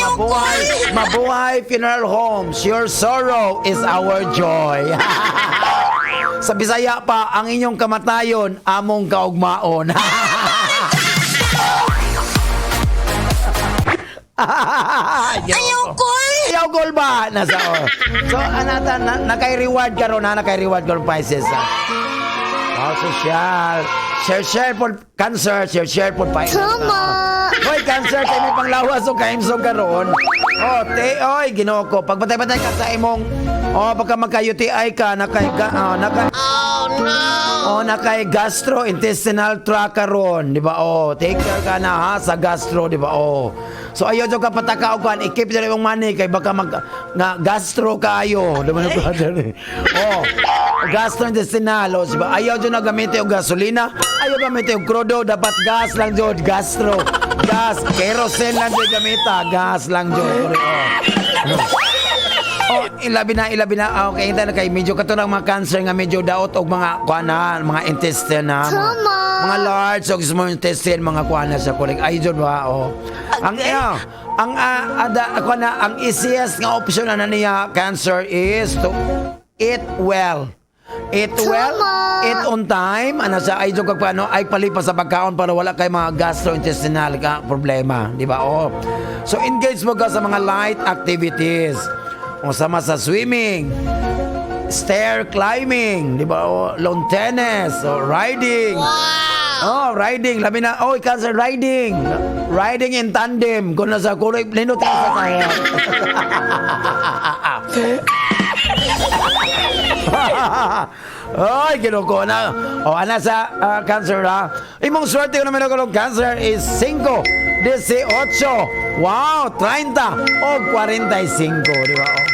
Mabuhay, Mabuhay Funeral Homes. Your sorrow is our joy. Sa Bisaya pa, ang inyong kamatayon, among kaugmaon. Ayaw ko! Ayaw goal ba? Nasa oh. So, anata, nakay-reward ka ron, ha? Nakay-reward ka ron, Pisces, ha? Oh, social. Share, share po, Cancer. Share, share po, Pisces. Tama. Hoy, Cancer, kay may panglawas o kaimsog karon. Oh, te, oy, Ginoo ko. Pagbatay-batay ka sa imong, oh, pagka magka-UTI ka, nakay, oh, no. Oh, nakay gastrointestinal tract karon, di ba? Oh, take care ka na ha sa gastro, di ba? Oh. So ayaw jud ka pataka og kan, i-keep diri imong money kay baka mag nga gastro kaayo, di ba? Oh, gastrointestinal, oh, di ba? Ayaw jud na gamiti og gasolina, ayaw gamiti og krudo, dapat gas lang jud, gastro. Gas, kerosene lang jud gamita, gas lang jud. Oh. Oh, ilabi na, ilabi na. Ah, okay, hintay na kay medyo kato ng mga Cancer nga medyo daot og mga kuan na, mga intestine na. Mga, Tama. mga large og small intestine, mga kuan na sa kulig. Ay, jud ba? Oh. Ang ang ada ako na ang easiest nga option na niya, Cancer, is to eat well. Eat well, Tama. eat on time, ano sa ay kag paano ay palipas sa pagkaon para wala kay mga gastrointestinal ka problema, di ba? Oh. So engage mo ka sa mga light activities. O sama sa swimming, stair climbing, di ba? O lawn tennis, o riding. Wow! Oh, riding, labi na, oh, cancer riding. Riding in tandem. Kung nasa kulay, nindot ka sa tayo. Ay, kinuko na. O, ana sa cancer ha. Imong swerte ko naman ako ng cancer is 5, 18, wow, 30, o 45, di ba? Oh.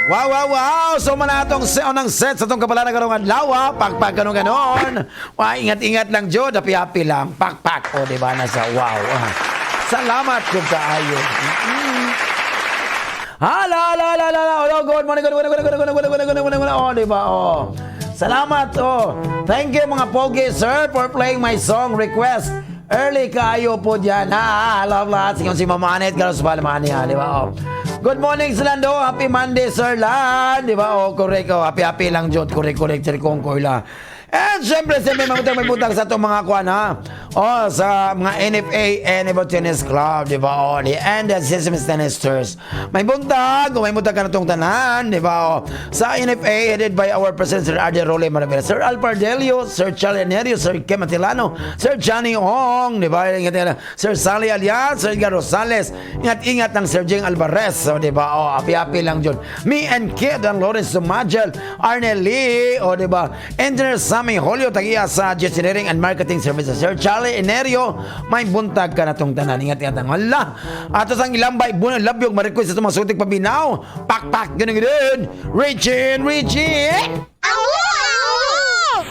Wow! So man atong unang set sa atong kapalaran karong adlaw, ha? Pakpak ganon ganon. Wow, ingat-ingat lang jud, happy-happy lang. Pakpak. O, di ba nasa wow. Ah. Salamat jud kaayo. Hala, hala, hala, hala. Hello, good morning, good morning, good morning, good morning, good morning, good morning, good morning. Oh, di ba? Oh. Salamat, oh. Thank you mga pogi, sir, for playing my song request. Early kayo po dyan. Ha, I love lahat. Sige, si Mama Anet, Carlos Palmani, ha, di ba? Oh. Good morning, Slando. Happy Monday, Sir Lan. Di ba? Oh, correct. Oh, happy, happy lang, Jod. Correct, correct. Sir Kong Koyla. And syempre, siyempre, may butang sa itong mga kuwan, ha? Oh, sa mga NFA, NFA Tennis Club, di ba? Oh, the and the Systems Tennis. May buntag, o may buntag ka na itong tanan, di ba? Oh, sa NFA, headed by our President, Sir Arde Role Maravilla, Sir Al Pardelio, Sir Charlie Nerio, Sir Kim Atilano, Sir Johnny Ong, di ba? Ingat, ingat. Sir Sally Alias, Sir Edgar Rosales, ingat-ingat ng Sir Jing Alvarez, so, di ba? Oh, happy-happy lang yun. Me and Kid, and Lawrence Sumagel, Arnel Lee, oh, di ba? Engineer Sammy Julio, tagiya sa Engineering and Marketing Services. Sir Charlie Enerio, may buntag ka na tong tanan. Ingat, ingat ang hala. Ato sang ilambay, bunan, labyog, ma-request sa itong mga sutik pabinaw. Pak, pak, ganun, ganun. Richin, Richin! Awu!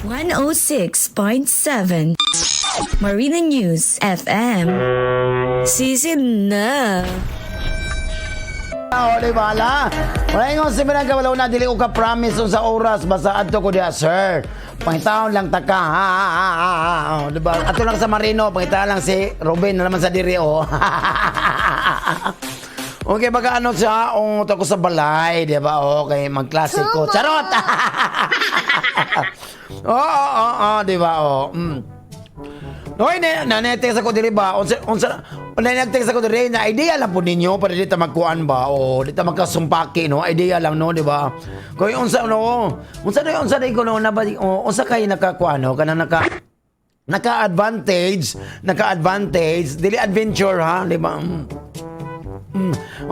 106.7 Marina News FM. Season na. O, di ba, ala? Wala yung si Mirang Kawalaw na, dili ko ka-promise sa oras, basta adto ko diya, sir. Pangitaon lang ta ka, ha, ha, ha, ha, ha. O, di ba? Ato lang sa Marino, pangitaon lang si Robin na naman sa diri, oh. Okay, baga ano siya, oh, to ko sa balay, di ba? Okay, magklase ko. Charot! Oo, oo, oo, di ba? Oh. Noy, na na-text ako diri ba? Unsa unsa na nag-text ako diri na idea lang po ninyo para di ta magkuan ba o di ta magkasumpaki no. Idea lang no, di ba? Kay unsa no? Unsa na unsa na ko no na ba o, unsa kay nakakuan no kanang naka-advantage dili adventure ha, di ba?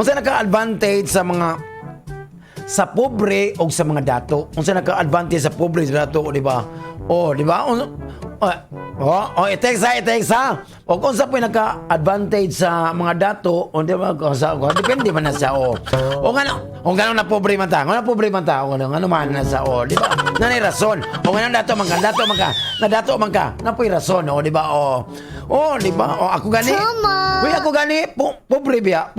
Unsa naka-advantage sa mga sa pobre o sa mga dato. Unsa naka-advantage sa pobre sa dato, di ba? Oh, di ba? Oh, oh, i-text ha, i-text ha. O kung sa po naka-advantage sa mga dato, o di ba, kung sa, kung, depende man na siya, o. O nga o nga na pobre man ta, nga na pobre man ta, o nga ano man na sa, o, di ba? Nanay rason. O nga dato man ka, dato man ka, na dato man ka, na po'y rason, o, di ba? O, o, di ba? O, ako gani. Tama. Uy, ako gani, pobre biya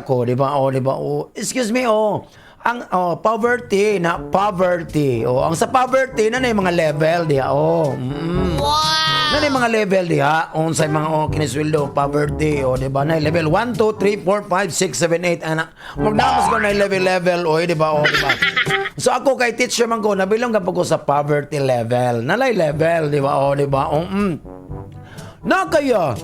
ko, di ba? O, di ba? O, excuse me, o. Ang oh, poverty na poverty. Oh, ang sa poverty na na yung mga level diha. Oh. Wow. Na na yung mga level diha. Unsay mga oh kinisweldo poverty oh, di ba? Na level 1 2 3 4 5 6 7 8 ana. Magdamos ko na level level oy, di ba? Oh, di ba? So ako kay teacher man ko nabilong ka ko sa poverty level. Nalay level, di ba? Oh, di ba? Oh. Na kaya.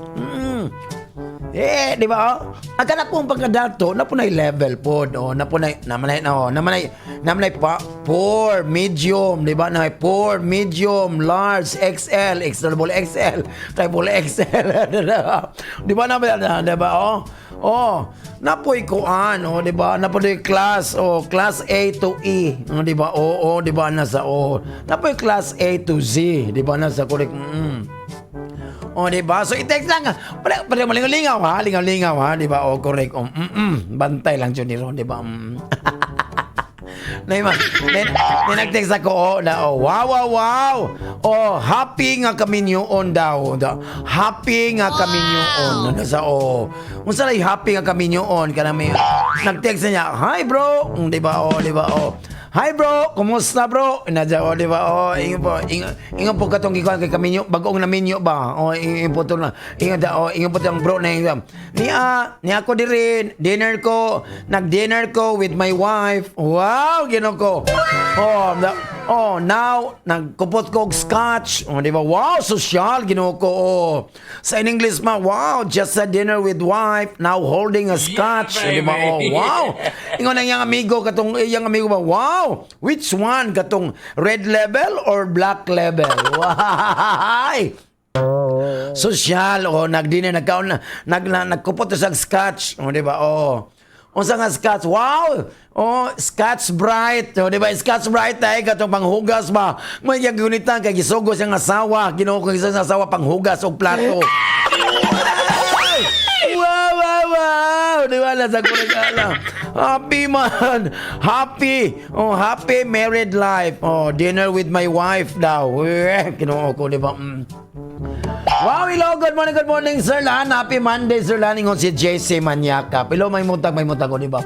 Eh, di ba? Oh? Ang kana pong pagkadato, na po na level po, no? Na po na, namanay, no? Namanay, namanay pa, poor, medium, di ba? Na poor, medium, large, XL, X double XL, triple XL, di ba? Naman, di ba? Oh, oh, napoy kuan, oh, di ba? Napoy class, oh, class A to E, oh, di ba? Oh, oh, di ba? Nasa, oh, napoy class A to Z, di ba? Nasa, correct. O, di ba? So, i-text lang. Pare, pare, malingaw-lingaw, ha? Lingaw-lingaw, ha? Di ba? O, correct. O, Bantay lang yun ni Ron, di ba? Nay, nag-text ako, oh, na, oh, wow, wow, wow. Oh, happy nga kami on daw. Happy nga kami on. Nasa, oh. Unsa lay happy nga kami on? Kana may, nag-text na niya, hi bro. Di ba? Oh, di ba? Oh. Hi bro, kumusta bro? Nadya o, di ba? Oh, ingon po, ingon, ingon po katong gikuan kay kaminyo, bagong naminyo ba? Oh, ingon po to na. Ingon da, oh, ingon po tong bro na ingon. Niya, niya ako dirin, dinner ko, nag-dinner ko with my wife. Wow, Ginoo ko. Oh, na, oh, now nagkupot ko og scotch. Oh, di ba? Wow, social, Ginoo ko. Oh. Sa in English ma, wow, just a dinner with wife, now holding a scotch. Oh, di ba? Oh, wow. Ingon ang iyang amigo katong iyang amigo ba, wow, which one katong red label or black label? Why? Social o nagdinner, nagkaon na, nag na, nagkupot sa scotch, o di ba? Oh, unsa nga scotch? Wow, oh, Scotch Brite, o di ba? Scotch Brite ay katong panghugas ba, may yang gunitan kay gisugo siyang asawa. Ginoo ko, gisugo siyang asawa panghugas og plato. Wow! Di ba? Nasa Kurigala. Happy man! Happy! Oh, happy married life. Oh, dinner with my wife daw. Eh, Ginoo ko, di ba? Wow, hello, good morning, Sir Lan. Happy Monday, Sir Lan. Ingon si JC Manyaka. Hello, may muntag ko, di ba?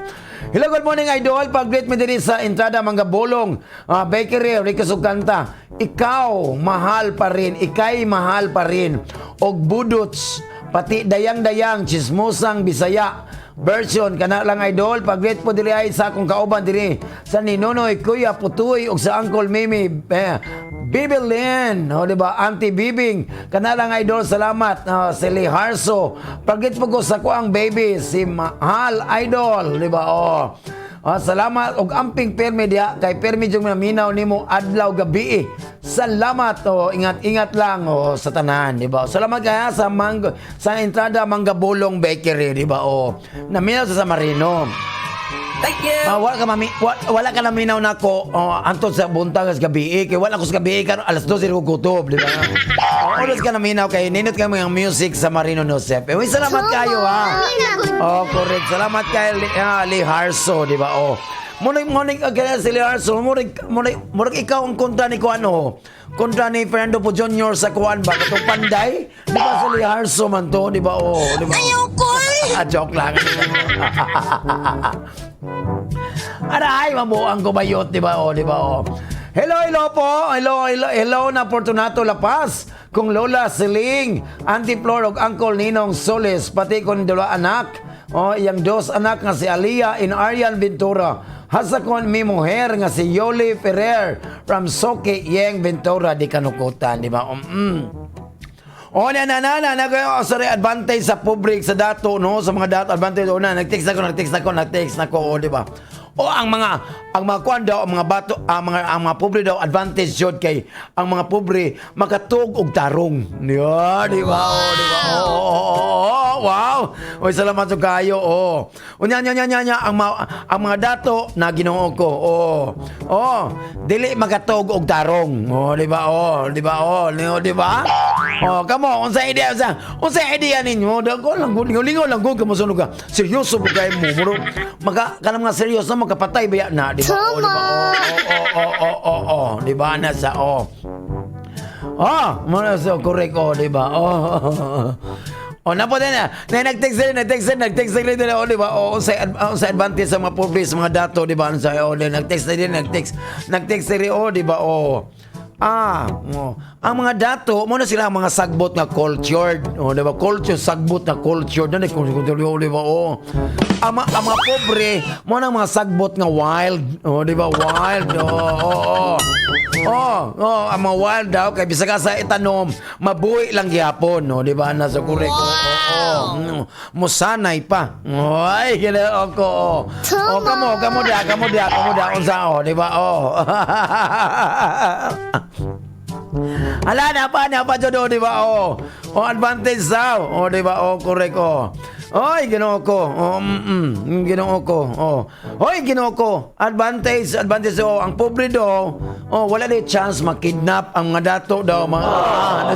Hello, good morning, idol. Pag-greet me diri sa Entrada Manggabolong Bakery, Rico Suganta. Ikaw, mahal pa rin. Ikay, mahal pa rin. Og budots, pati dayang-dayang, chismosang Bisaya version kana lang, idol. Pag-greet po diri ay sa akong kauban diri sa Ninunoy, Kuya Putuy ug sa Uncle Mimi, eh, Bibilin, o di ba, Auntie Bibing kana lang, idol. Salamat, si Lee Harso. Pag-greet po ko sa kuang baby si Mahal, idol, di ba? Oh. Ah, salamat og amping permi diha kay permi jung minaw nimo adlaw gabi. Salamat, oh, ingat-ingat lang, oh, sa tanan, di ba? Salamat kaya sa Mango sa Entrada Manggabolong Bakery, di ba? Oh. Naminaw sa Marino. Thank you. Ah, wala ka mami, wala ka naminaw nako, oh, antod sa buntag sa gabi kay wala ko sa gabi karon alas 12 ko gutob, di ba? Oh, oras ka naminaw kay nindot kay mga music sa Marino Nosef. Eh, uy, salamat kayo ha. Oh, correct. Salamat kay Lee Harso, di ba? Oh. Morning, morning again si Lee Harso. Morning, morning, morning, ikaw ang kontra ni kuan oh. Kontra ni Fernando Poe Jr. sa kuan ba? Katong Panday? Di ba si Lee Harso man to, di ba? Oh, di ba? Ayoko. Ah, joke lang. Aray, mabuang ko bayot, di ba? Oh, di ba? Oh. Hello, hello po. Hello, hello, hello na Fortunato La Paz. Kung Lola Siling, Auntie Flor ug Uncle Ninong Solis, pati kon dalawa anak. Oh, iyang dos anak nga si Aliyah and Aryan Ventura. Hasa kon mi muher nga si Yoli Ferrer from Soke Yeng Ventura di Kanukutan, di ba? Oh, na na na na na oh, sorry, advantage sa public sa dato, no, sa mga dato advantage, oh, na nag-text ako, nag-text ako, nag-text ako, oh, di ba? O ang mga kuan daw, ang mga bato, ang mga pobre daw advantage jud kay ang mga pobre makatug og tarong. Yeah, di ba? Oh, di ba? Oh, wow. Oy, salamat sa kayo. Oh. Unya nya nya nya nya ang mga dato na Ginoo ko. Oh. Oh, dili makatug og tarong. Oh, di ba? Oh, di ba? Oh, di ba? Oh, kamo, unsa idea unsa idea ninyo? Dago lang gud, lingaw lang gud kamo sunog ka. Seryoso ba kayo mo? Muro maka kanang mga seryoso makapatay ba na, di ba? Oh, di ba? Oh, oh, di ba na sa oh. Ah, mo na so correct, oh, di ba? Oh. Oh, napo din na. Na nag-text din, nag-text din, nag-text din din, oh, di ba? Oh, sa advantage sa mga pobre sa mga dato, di ba? Ano sa oh, nag-text na din, nag-text. Nag-text din, oh, di ba? Oh. Ah, oh. Ang mga dato, mo na sila ang mga sagbot nga cultured. Oh, di ba? Culture, sagbot nga cultured. Ano, kung di ba? Oh. Ang mga pobre, mo na ang mga sagbot nga wild. Oh, di ba? Wild. Oh. Oh, ang mga wild daw kay bisag sa itanom, mabuhi lang gyapon, no, di ba? Nasa correct. Oh. Musanay pa. Ay, Ginoo ko. Oh, oh kamo, kamo dia, kamo dia, kamo dia unsa, oh, di ba? Oh. Ala na pa jud, oh, di ba? Oh. Oh, advantage daw. Oh, di ba? Oh, correct, oh. Oy, Ginoo ko. Oh, Ginoo ko. Oh. Hoy, Ginoo ko. Advantage, advantage, oh, ang pobre daw. Oh, wala di chance makidnap ang mga dato daw mga ah,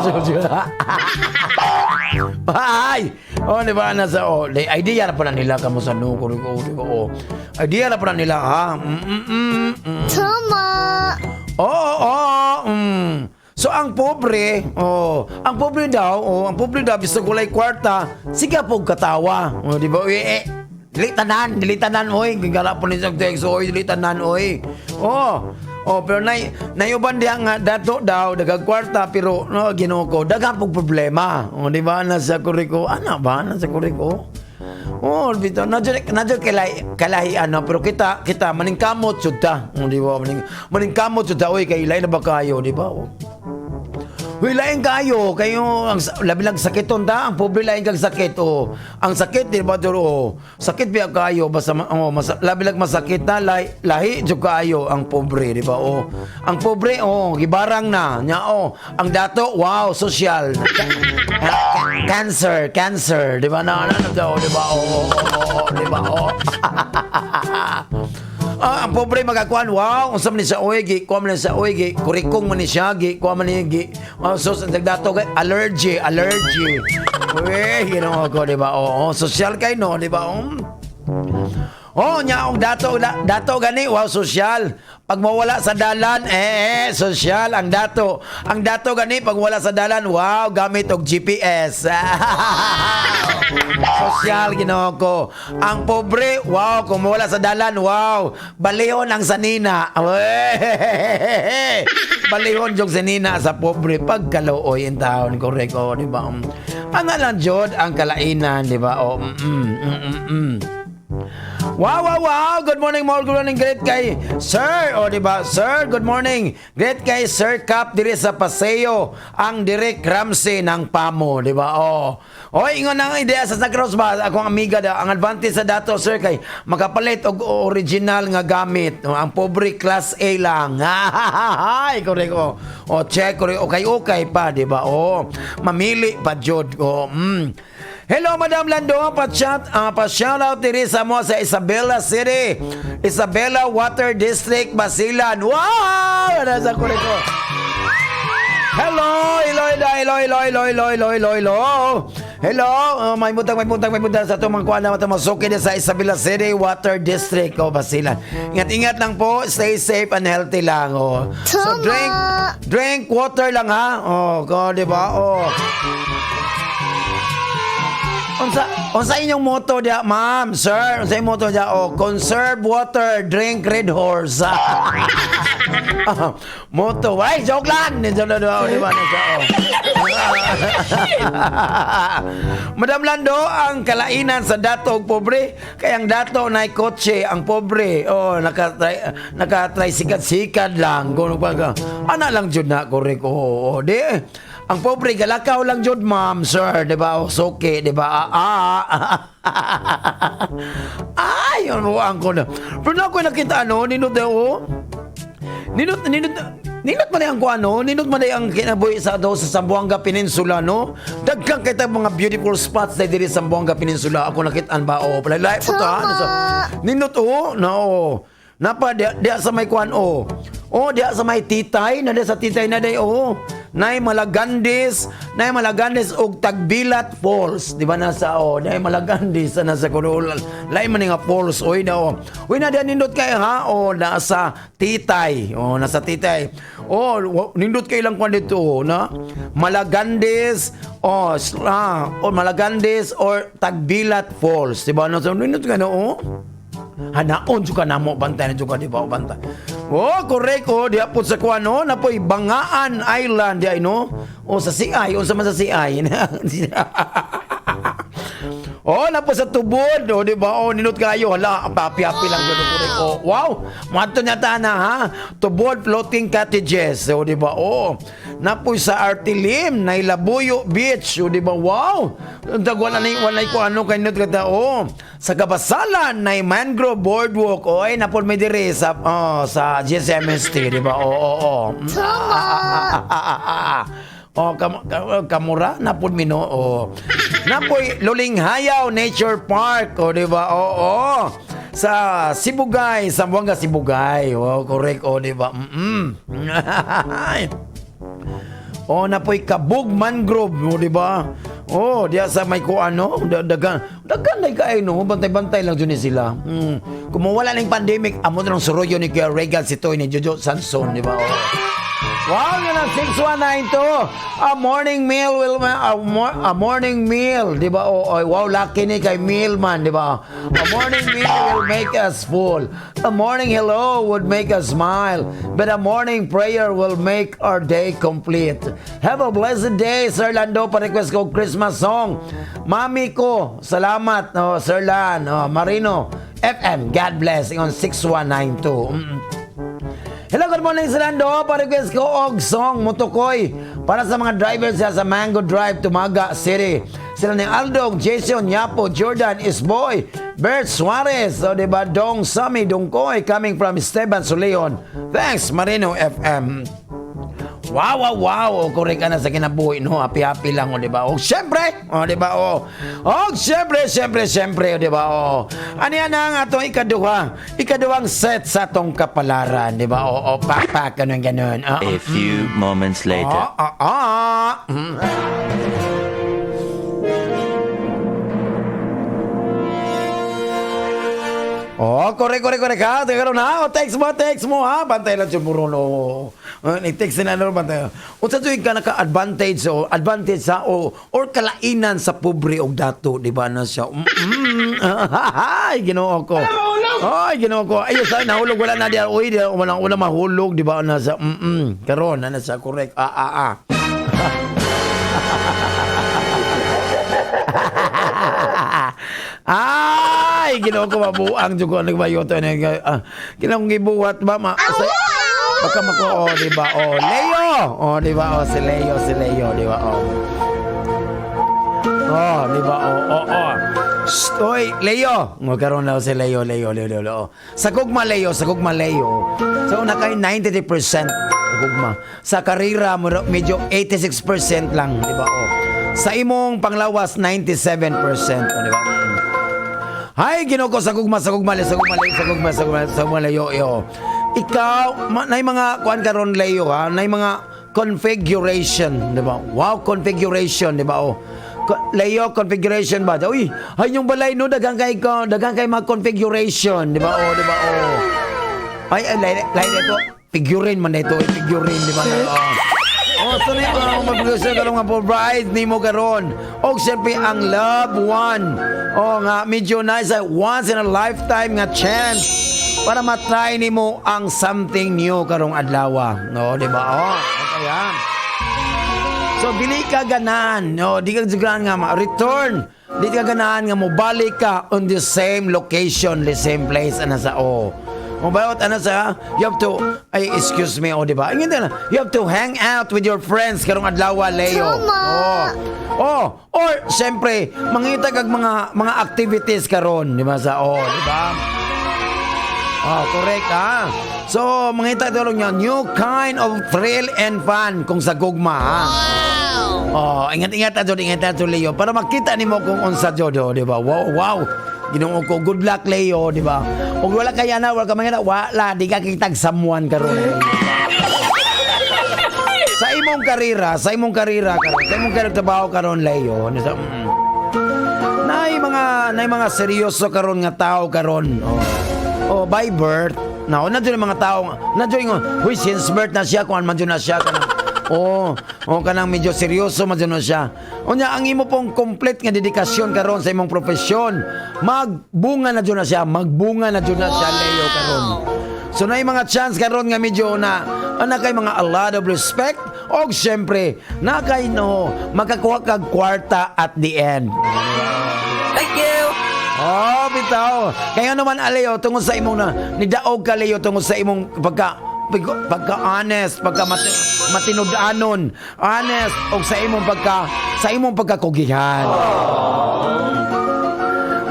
Ay! Oh, di ba nasa oh, di, idea na pala nila kamo sa no ko, di ba? Oh. Idea na pala nila ha. Tama. Oo. So ang pobre, oh, ang pobre daw, oh, ang pobre daw bisag walay kwarta, sige pog katawa. Oh, di ba? Eh, eh, Dili tanan, dili tanan oy, gigala po ni sa text oy, dili tanan oy. Oh. Oh, pero nay nayuban diha nga dato daw daghang kwarta pero no, Ginoo ko, daghan pog problema. Oh, di ba nasa kuriko? Ana ba nasa kuriko? Oh, bitaw na jud kalahi kalahi ano, pero kita kita maningkamot jud ta. Oh, di ba? Maningkamot jud ta oy, kay lain na ba kayo, di ba? Oh. Uy, lain kayo, kayo ang labi lang sakiton ta, ang pobre lain kag sakit, oh. Ang sakit di ba duro, oh. Sakit biya kayo basta oh, labi lang masakit na lahi, lahi jud kayo ang pobre, di ba? Oh. Ang pobre, oh, gibarang na. Nya oh, ang dato, wow, social. Cancer, cancer, di ba? Na ano daw, di ba? Oh, oh, oh, oh, di ba? Oh. Ah, ang pobre magakuan, wow, unsa man ni siya oy, gi kuan man ni siya oy, gi kurikong man ni siya, gi kuan man ni gi. Oh, so sa dato kay allergy, allergy. Uy, Ginoo ko, di ba? Oo, social kay no, di ba? Oh, nya og dato dato gani, wow, social. Pag mawala sa dalan, eh, social ang dato. Ang dato gani pag wala sa dalan, wow, gamit og GPS. Social, Ginoo ko. Ang pobre, wow, kung mawala sa dalan, wow, balihon ang sanina. Balihon jud sanina sa pobre pagkaluoy in taon, correct, oh, di ba? Ang lang jud ang kalainan, di ba? Oh. Wow, wow, wow! Good morning, more good morning. Great kay Sir. O, di ba? Sir, good morning. Great kay Sir Cap diri sa Paseo. Ang Direk Ramsey ng Pamo, di ba? O. O, ingon ang ideya sa Sacros ba? Akong amiga da, ang advantage sa dato, sir, kay makapalit og original nga gamit. O, ang pobre class A lang. Ay, correct. O, o check, correct. Okay, okay pa, di ba? O, mamili pa, jud. O. Hello, Madam Lando, pa-chat, pa-shoutout diri sa mo sa Isabela City, Isabela Water District, Basilan. Wow! Nasa ko. Hello, hello, hello, hello, hello, hello, hello, hello, hello, hello. Hello, may butang, may butang, may butang sa itong mga kuwan na masuki sa Isabela City Water District, oh, Basilan. Ingat-ingat lang po, stay safe and healthy lang, oh. So drink water lang ha. Oh, ko, di ba? Oh. Unsa inyong motto diya, ma'am, sir? Unsa inyong motto diya? Oh, conserve water, drink Red Horse. Motto, ay, joke lang. Di ba? Oh. Madam Lando, ang kalainan sa dato og pobre, kay ang dato na kotse, ang pobre, oh, naka-try sikat-sikat lang. Kung pag, ana lang jud na, correct. Oh, oh, di. Ang pobre galakaw lang jud, ma'am, sir, di ba? O, suki, di ba? Ay, ano ang ko na. Pero na ako nakita, ano, ninot na, oh. Ninot, ninot, ninot man ang kuano, ninot man ang kinabuhi sa daw sa Zamboanga Peninsula, no? Daghan kay tag mga beautiful spots na diri sa Zamboanga Peninsula. Ako nakitaan ba, oh, palay po ta, ano sa ninot, oh, no. Napa diya sa may kuan, oh. Oh, diya sa may Titay, na diya sa Titay na day, oh. Nay Malagandis, nay Malagandis og Tagbilat Falls, di ba nasa oh, nay Malagandis na nasa kuno. Lain man nga falls oy na oh. Uy na diya nindot kay ha, oh, nasa Titay. Oh, nasa Titay. Oh, nindot kay lang kwan dito oh, na Malagandis, oh, oh, Malagandis or Tagbilat Falls, di ba? No, so, nindot ka no, oh. Hanaon jud ka namo bantay na jud ka, di ba, bantay. Oh, correct, oh, diha pud sa kuan, no, napoy Bangaan Island diay, no. Oh, sa CI, unsa man sa CI? Oh, napo sa tubod, oh, di ba? Oh, ninot kayo, hala, papi-api lang jud, correct. Oh, wow, moadto niya ta na ha. Tubod floating cottages, oh, di ba? Oh, napoy sa Artilim, Nailabuyo Beach, oh, di ba? Wow. Untag wala na wala ko ano kay ninot kata, oh. Sa Kabasalan, nay Mangrove Boardwalk, oh, ay napod may dire sa oh, sa GSMST, di ba? Oh, oh, oh. Oh, kamura napod mino, oh. Napoy Lulinghayaw Nature Park, oh, di ba? Oh, oh. Sa Sibugay, Zamboanga Sibugay. Oh, correct, oh, di ba? Oh, napoy Kabug Mangrove, oh, di ba? Oh, diya sa may kuan, no? Dagan. Daghan na kay no, bantay-bantay lang jud ni sila. Kung mawala ning pandemic, amo na ng suroyo ni Kuya Regal Sitoy ni Jojo Sanson, di ba? Oh. Wow, yun ang 6192. A morning meal, di ba? Oh, oh, wow, lucky ni kay meal man, di ba? A morning meal will make us full. A morning hello would make us smile, but a morning prayer will make our day complete. Have a blessed day, Sir Lando. Pa-request ko Christmas song. Mami ko, salamat, oh, Sir Lan, oh, Marino FM. God bless. Ingon 6192. Hello, good morning, Sir Lando. Pa-request ko og song Mutukoy para sa mga drivers sa Mango Drive, Tumaga City. Sila ni Aldog, Jason, Yapo, Jordan, Isboy, Bert Suarez, o diba, Dong Sami, Dongkoy, coming from Esteban Suleon. Thanks, Marino FM. Wow. O, correct ka na sa kinabuhi, no? Happy-happy lang, o, di ba? O, syempre, o, di ba? O, o, syempre, syempre, syempre, o, di ba? O, ano yan ang atong ikaduhang set sa atong kapalaran, di ba? O, pak, pak, ganun, ganun. O, A few moments later. Ah. Oh, correct, correct, correct ha. Teka ron ha. O, text mo ha. Bantay lang siya no. Oh, ni-text na no, bantay. Unsa tuig ka naka-advantage o advantage sa o or kalainan sa pobre og dato, di ba na siya? Ay, Ginoo ko. Ay, Ginoo ko. Ay, sa nahulog wala na diya. Uy, di wala wala mahulog, di ba na sa Karon na sa correct. Ah, ah, ah. Ay, Ginoo ko, mabuang jud ko nagbayoto ni ginoo kong gibuhat ba ma sa, baka mako, oh, di ba? Oh, Leo. Oh, di ba? Oh, si Leo, si Leo, di ba? Oh. Oh, di ba? Oh. Shh, oy, Leo. Magkaroon na si Leo, Leo, Leo, Leo, Leo. Sa gugma, Leo, sa gugma, Leo. Sa una kay 93% sa gugma. Sa karera, medyo 86% lang, di ba? Oh. Sa imong panglawas, 97%, oh, di ba? Hay, Ginoo ko, sa gugma, sa gugma, sa gugma, sa gugma, sa gugma, sa gugma, Leo, yo. Ikaw, nay mga kuan karon, Leo, ha, nay mga configuration, di ba? Wow, configuration, di ba? Oh. Leo, configuration ba? Uy, ay yung balay no, daghan kay mga configuration, di ba? Oh, di ba? Oh. Ay, ay, lay, lay ito, figurine man ito, eh, figurine, di ba? Oh. Oh, so na yung mga karon nga provide nimo karon. Og siyempre ang loved one. Oh nga medyo nice ay once in a lifetime nga chance para matry nimo ang something new karong adlaw. No, di ba? Oh, okay yan. So dili ka ganahan, no, di ka ganahan nga ma-return. Di ka ganahan nga mobalik ka on the same location, the same place ana sa oh. O ba ano sa you have to, ay, excuse me, oh, di ba? Ingin na, you have to hang out with your friends karong adlaw, Leo. Tama. Oh. Oh, or siyempre mangita kag mga activities karon, di ba sa oh, di ba? Oh, correct ha. So, mangita tulong niya new kind of thrill and fun kung sa gugma ha. Oh, ingat-ingat ta jud, ingat ta jud, Leo, para makita nimo kung unsa jud, oh, di ba? Wow. Ginoo ko, good luck, Leo, di ba? Ug wala kaya na, wala ka mangita, wala, di ka kitag someone karon. Sa imong karera karon, sa imong karera trabaho karon, Leo, ano sa. Nay mga seryoso karon nga tao karon. Oh. Oh, by birth. Na, na dyan yung mga tao, na dyan yung, huy, since birth na siya, kung ano man dyan na siya, kanang, oh, kanang medyo seryoso man dyan na siya. Unya, ang imo pong complete nga dedikasyon karon sa imong profesyon, magbunga na dyan na siya, magbunga na dyan na siya, Leo, karon. So na mga chance karon nga medyo na ana kay mga a lot of respect og syempre na kay no makakuha kag kwarta at the end. Thank you. Oh, bitaw. Kaya naman Leo, tungod sa imong na nidaog ka, Leo, tungod sa imong pagka pagka honest, pagka matinud-anon, honest og sa imong pagkakugihan.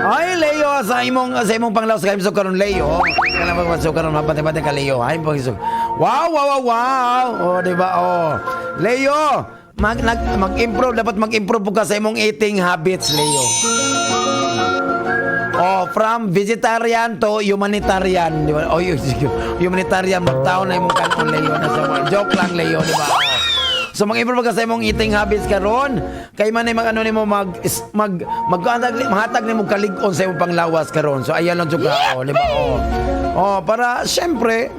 Ay, Leo, sa imong panglawas kay karon, Leo. Kana pagpasok karon mapate-pate ka, Leo. Ay, pag wow. Oh, di ba? Oh. Leo, mag-improve, dapat mag-improve ka sa imong eating habits, Leo. Oh, from vegetarian to humanitarian, di ba? Oh, humanitarian magtaon na imong kanon, Leo, na sa joke lang, Leo, di ba? Oh. So mag-improve ka sa imong eating habits karon kay man ay mag ano nimo mag mag mag mahatag nimo kalig-on sa imong panglawas karon. So ayan lang jud ka, oh, di ba? Oh. Oh, para syempre,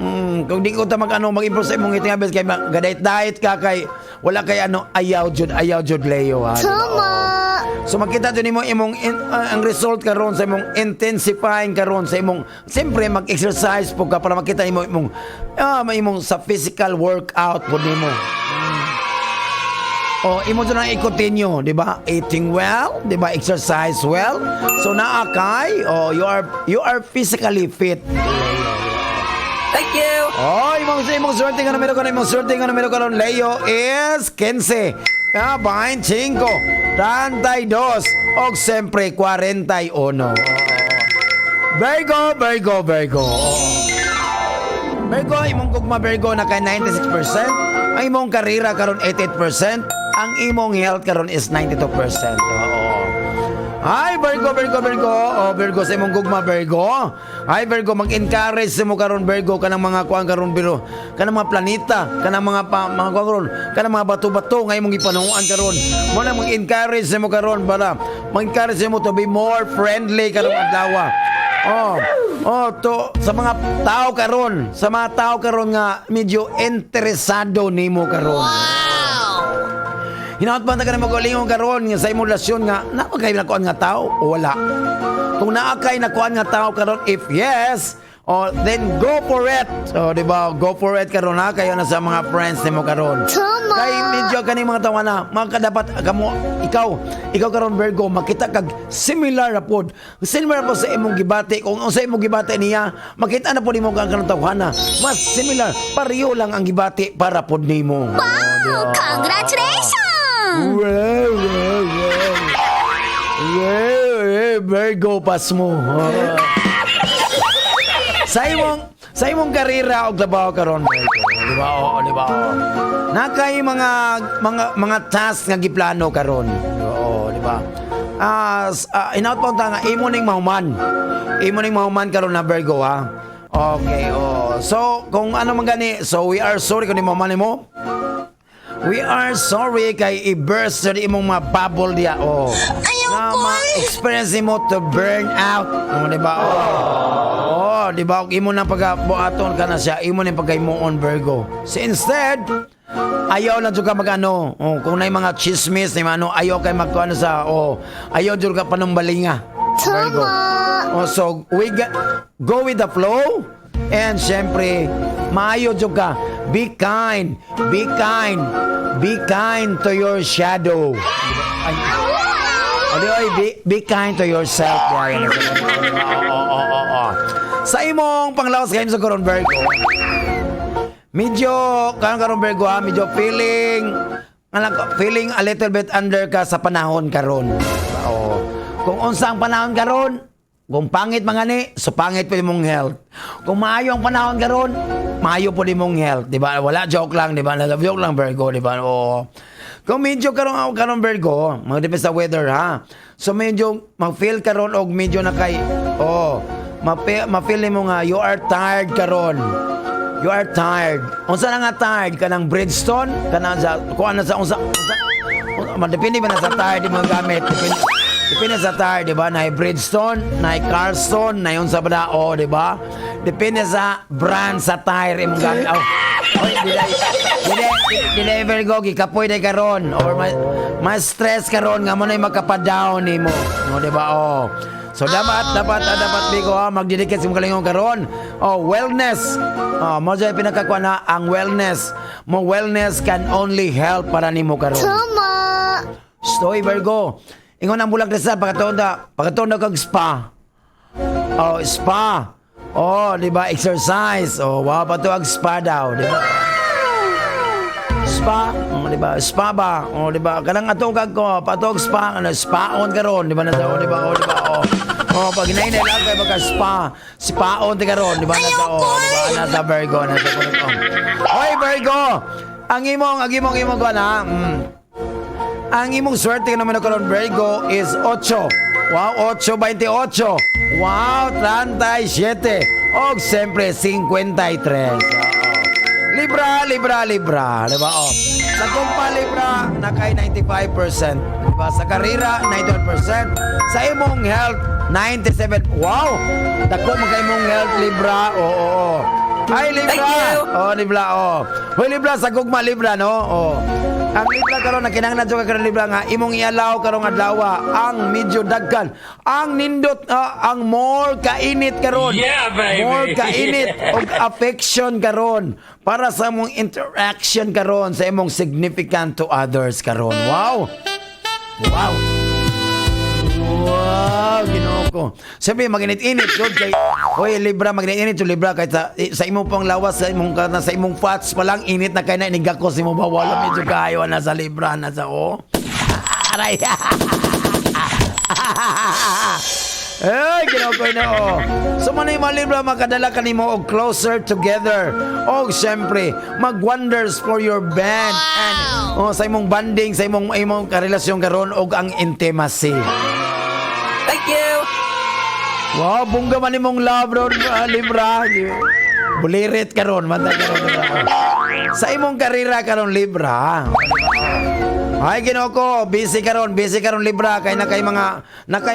kung di ko ta mag ano mag-improve sa imong eating habits kay mag-diet diet ka kay wala kay ano ayaw jud Leo ha. Di ba? Tama. Oh. So makita jud nimo imong ang result karon sa imong intensifying karon sa imong siyempre mag-exercise po ka para makita nimo imong imong sa physical workout po nimo. Oh, imo jud ang i-continue, di ba? Eating well, di ba? Exercise well. So naa kay, oh, you are physically fit. Thank you. Oh, imong swerte nga numero karon, imong swerte nga numero karon Leo is 15. 25, 32, og siyempre 41. Virgo, Virgo, Virgo. Virgo, imong gugma Virgo na kay 96%. Ang imong karera karon 88%. Ang imong health karon is 92%. Oo. Hi Virgo, Virgo, Virgo. Oh, Virgo sa imong gugma Virgo. Hi Virgo, mag-encourage sa mo karon Virgo kanang mga kuan karon biro, kanang mga planeta, kanang mga pa, mga kuan karon, kanang mga bato-bato nga imong gipanuan karon. Mo na mag-encourage sa mo karon para mag-encourage sa mo to be more friendly karong adlaw. Oh, to sa mga tao karon, sa mga tao karon nga medyo interesado nimo karon. Hinaot ba ta ka na magalingon karon nga sa imong relasyon nga naa kay nakuan nga tao o wala? Kung naa kay nakuan nga tao karon, if yes, oh, then go for it. So, di ba? Go for it karon ha kayo na sa mga friends nimo karon. Tama. Kay medyo kaning mga tawa na mga dapat kamo ikaw karon Virgo makita kag similar ra pod. Similar po sa imong gibati kung unsa imong gibati niya, makita na pod nimo ang kanang tawhana. Mas similar, pareho lang ang gibati para pod nimo. Wow! Congratulations! Wow. Wow, Virgo pas mo. Sa imong karera og trabaho karon Virgo, di ba? Oo, di ba? Oo. Nakay mga task nga giplano karon. Oo, di ba? Inaot pa nga imo ning mahuman. Imo ning mahuman karon na Virgo ha. Okay, oh. So, kung ano man gani, so we are sorry kung di mahuman nimo. We are sorry kay i-burst sa imong mga bubble diya. Oh. Ayaw Na ko, eh. ma-experience mo to burn out. Oh, di ba? Oh. Oh, di ba? Imo nang pagbuhaton ka na siya, imo nang pagkaimuon Virgo. So instead, ayaw lang jud ka mag-ano. Oh, kung naay mga chismis, ni ano, ayaw kay magkuano sa oh, ayaw jud ka panumbalinga. Virgo. Tama. Oh, so we get, go with the flow and syempre maayo jud ka. Be kind. Be kind. Be kind to your shadow. Ay, o di, oy, be kind to yourself. Brian. Oo. Sa imong panglawas kayo sa karon Virgo, medyo, karon karon Virgo ha, medyo feeling, alam ko, feeling a little bit under ka sa panahon karon. Oo. Kung unsa ang panahon karon, kung pangit mga ni, so pangit po imong health. Kung maayo ang panahon karon, maayo po imong health, di ba? Wala, joke lang, di ba? Joke lang Virgo, di ba? Oo. Kung medyo karon ako karon Virgo, mga depende sa weather ha. So medyo mag-feel karon og medyo na kay oh, ma-feel nimo nga you are tired karon. You are tired. Unsa na nga tired kanang Bridgestone, kanang sa kuan na sa unsa, depende ba na sa tire di mo gamit. Depende sa tire, di ba? Na Bridgestone, na Carlson, na unsa ba na, oh, di ba? Depende sa brand sa tire imong gamit. Oh. Oy, dili dili Virgo gikapoy day karon or ma stress karon nga mo na makapa-down nimo. No, di ba? Oh. So dapat Virgo ha, magdedicate sa imong kalingon karon. Oh, wellness. Oh, mo jud pinakakuha na ang wellness. Mo wellness can only help para nimo karon. Tama. Stoy Virgo. Ingon ang bulag sa pagkatuon kag spa. Oh, spa. Oh, di ba? Exercise. Oh, wow pa to ang spa daw, di ba? Spa, oh, di ba? Spa ba? Oh, di ba? Kanang atong kag ko, patog spa, ano, spa on karon, di ba na oh, di ba? Oh, di ba? Oh. Oh, pag hinay lang kay baka spa, spa on ti karon, di ba? Nasa oh, di ba? Nasa Virgo, nasa oh. Oy, Virgo. Ang imong kuan ha. Ang imong swerte naman karon Virgo is 8. Wow, 8.28. Wow, 37. Og siyempre 53. Oo. Libra, Libra, Libra. Di ba? Oh. Sa gugma, Libra, nakay 95%. Di ba? Sa karera, 91%. Sa imong health, 97. Wow! Dako man kay imong health, Libra. Oo. Ay, Libra. Thank you. Oh, Libra, oh. Hoy, Libra, sa gugma, Libra, no? Oh. Ang Libra karon na kinahanglan jud ka karon, Libra, nga imong ialaw karong adlaw ang medyo dagkan. Ang nindot, ang more kainit karon. Yeah, baby. More kainit og affection karon para sa imong interaction karon sa imong significant to others karon. Wow. Wow. Wow, Ginoo ko. Siyempre, maginit-init jud kay, oy, Libra, maginit-init jud, Libra, kahit sa imong pang lawas, sa imong fats pa lang init na kay na inigakos nimo ba, wala medyo kayo na sa Libra na sa, oh. Aray. Eh, Ginoo ko na, oh. So man mga Libra, makadala kanimo og closer together. Og siyempre, mag wonders for your band and, oh, sa imong bonding, sa imong karelasyon karon og ang intimacy. Thank you. Wow, bongga man imong love ron, Libra. Bulirit karon, mata karon. Libra. Sa imong karera karon, Libra. Ay, Ginoo ko, busy karon, Libra, kay nakay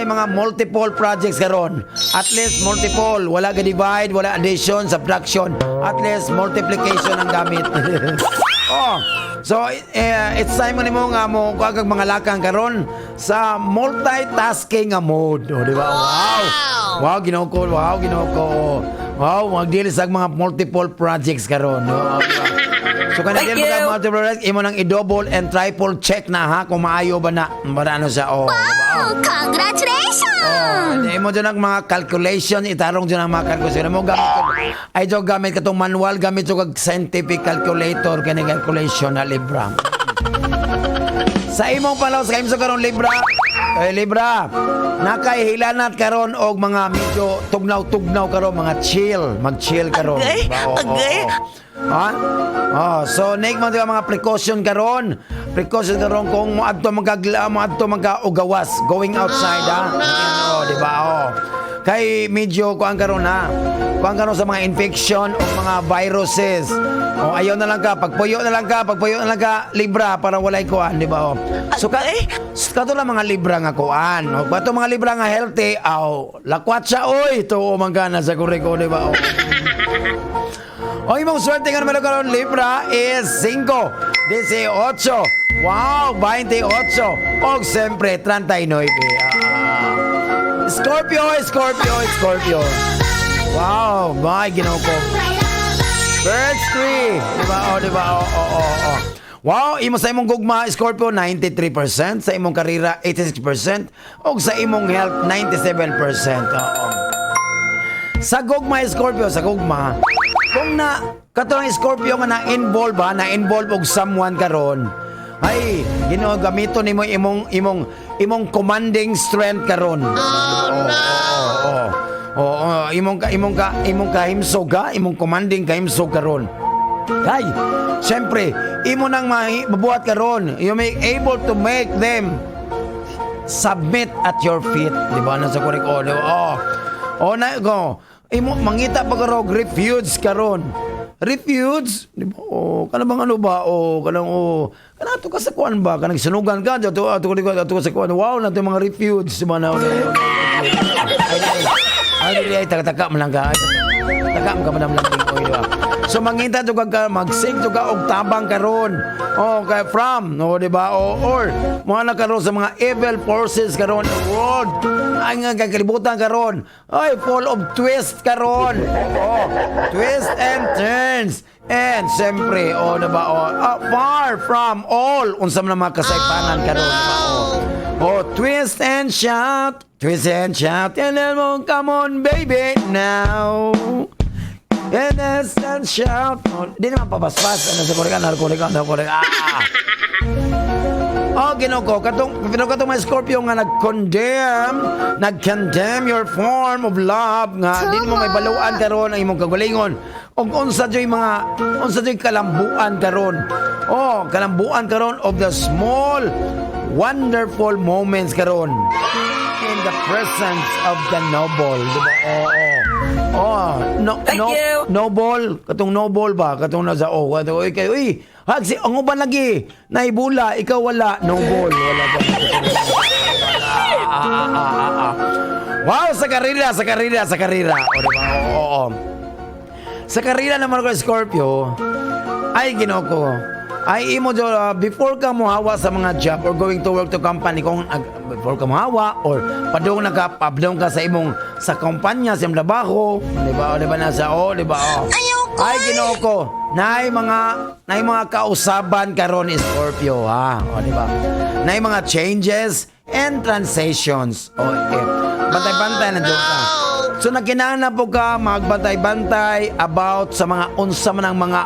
mga multiple projects karon. At least multiple, wala ga divide, wala addition, subtraction. At least multiplication ang gamit. Oh. So it's time mo nga mo kuha kag mga lakang karon sa multitasking nga mode. Oh, di ba? Wow. Wow, Ginoo ko, wow, Ginoo ko. Wow, magdeal sa mga multiple projects karon. No? So kanang Thank deal mga you. multiple projects, imo nang i-double and triple check na ha kung maayo ba na. Para ano siya, oh, di ba? Wow! Congratulations! Oh, imo dyan ang mga calculation, itarong dyan ang mga calculation. Mo gamit ko, ay jo gamit katong manual, gamit jo kag scientific calculator kani calculation na, Libra. Sa imong palaw sa kaimso karon, Libra, eh, Libra, nakay hilanat karon og mga medyo tugnaw-tugnaw karon, mga chill, mag-chill karon. Agay, Diba? Oo, agay. oo. Ha? Oh, so next mo diba mga precaution karon. Precaution karon kung moadto magka ugawas, going outside ha. Oh, di ba? Oh. Kay medyo kuan karon ha. Kuan karon sa mga infection o mga viruses. Oh, ayaw na lang ka, pagpuyo na lang ka, pagpuyo na lang ka, Libra, para walay kuan, di ba? Oh. So kato lang mga Libra nga kuan. O kato mga Libra nga healthy, aw, lakwat siya oy, tuo man ka na sa kuriko, di ba? Oh. O imong swerte nga numero karon, Libra, is 5, 18, wow, 28, og siyempre 39. Ah. Scorpio, Scorpio, Scorpio. Wow, my Ginoo ko. Birch tree. Di ba? Oh, di ba? Oh. Wow, imo sa imong gugma, Scorpio, 93%, sa imong karera 86%, ug sa imong health 97%. Oo. Sa gugma, Scorpio, sa gugma, kung na katong Scorpio nga na-involve ha, na-involve og someone karon, ay, Ginoo, gamito nimo imong commanding strength karon. Oh, no. Oo. Oo, imong kahimsog ha, imong commanding kahimsog karon. Kay, siyempre, imo nang mabuhat karon. You may able to make them submit at your feet. Di ba? Nasa kurik, oh, di ba? Oh. Oh, na go. Imo mangita pa karon refuge karon. Refuge, di ba? Oh, kana bang ano ba? Oh, kanang, oh, kana ato ka sa kuan ba? Kanang sunugan ka, ato ato ato ato ka sa kuan. Wow, nato yung mga refuge, di ba na? Ay, ay, ay, ay, ay, taka-taka man lang ka. Ay, taka man ka man lang oy, di ba? So mangita to ka mag-seek to ka og tabang karon. Oh, kay from, no, di ba? O or mga na karon sa mga evil forces karon in the world. Ay nga kalibutan karon. Ay, full of twist karon. Oh, twist and turns. And siyempre, oh, di ba? Oh, far from all unsa man ang mga kasaypanan karon, di ba? Oh. Oh, twist and shout, twist and shout, and then oh, come on, baby, now. And dance and shout. Oh, di naman pabasbas. Ano sa Korean, ano Korean, ano Korean. Ah! Oh, Ginoo ko, katong pero katong mga Scorpio nga nag-condemn your form of love nga di mo may baluan karon ang imong kagalingon. Og unsa joy kalambuan karon. Oh, kalambuan karon of the small wonderful moments karon in the presence of the noble, di ba? Oo. Oh, no, Thank no, you. No ball, katong no ball ba? Katong nasa, oh, katong, oy, kay, uy, hag si ang uban lagi, naibula, ikaw wala, no ball, wala ba? Ah, ah, ah, ah, ah. Wow, sa karera, sa karera, sa karera. O, diba? Oo, oo. Sa karera naman ko, Scorpio, ay, Ginoo ko. Ay, imo jo, before ka mohawa sa mga job or going to work to company, kung before ka mohawa or padung na ka, padung ka sa imong sa kumpanya, sa imong trabaho, di ba? O, di ba nasa, oh, di ba? Oh. Ayoko. Ay, Ginoo ko. Naay mga kausaban karon, Scorpio, ha. O, di ba? Naay mga changes and transitions. O, eh, bantay-bantay na jud ka. So nagkinahanglan po ka magbantay-bantay about sa mga unsa man ang mga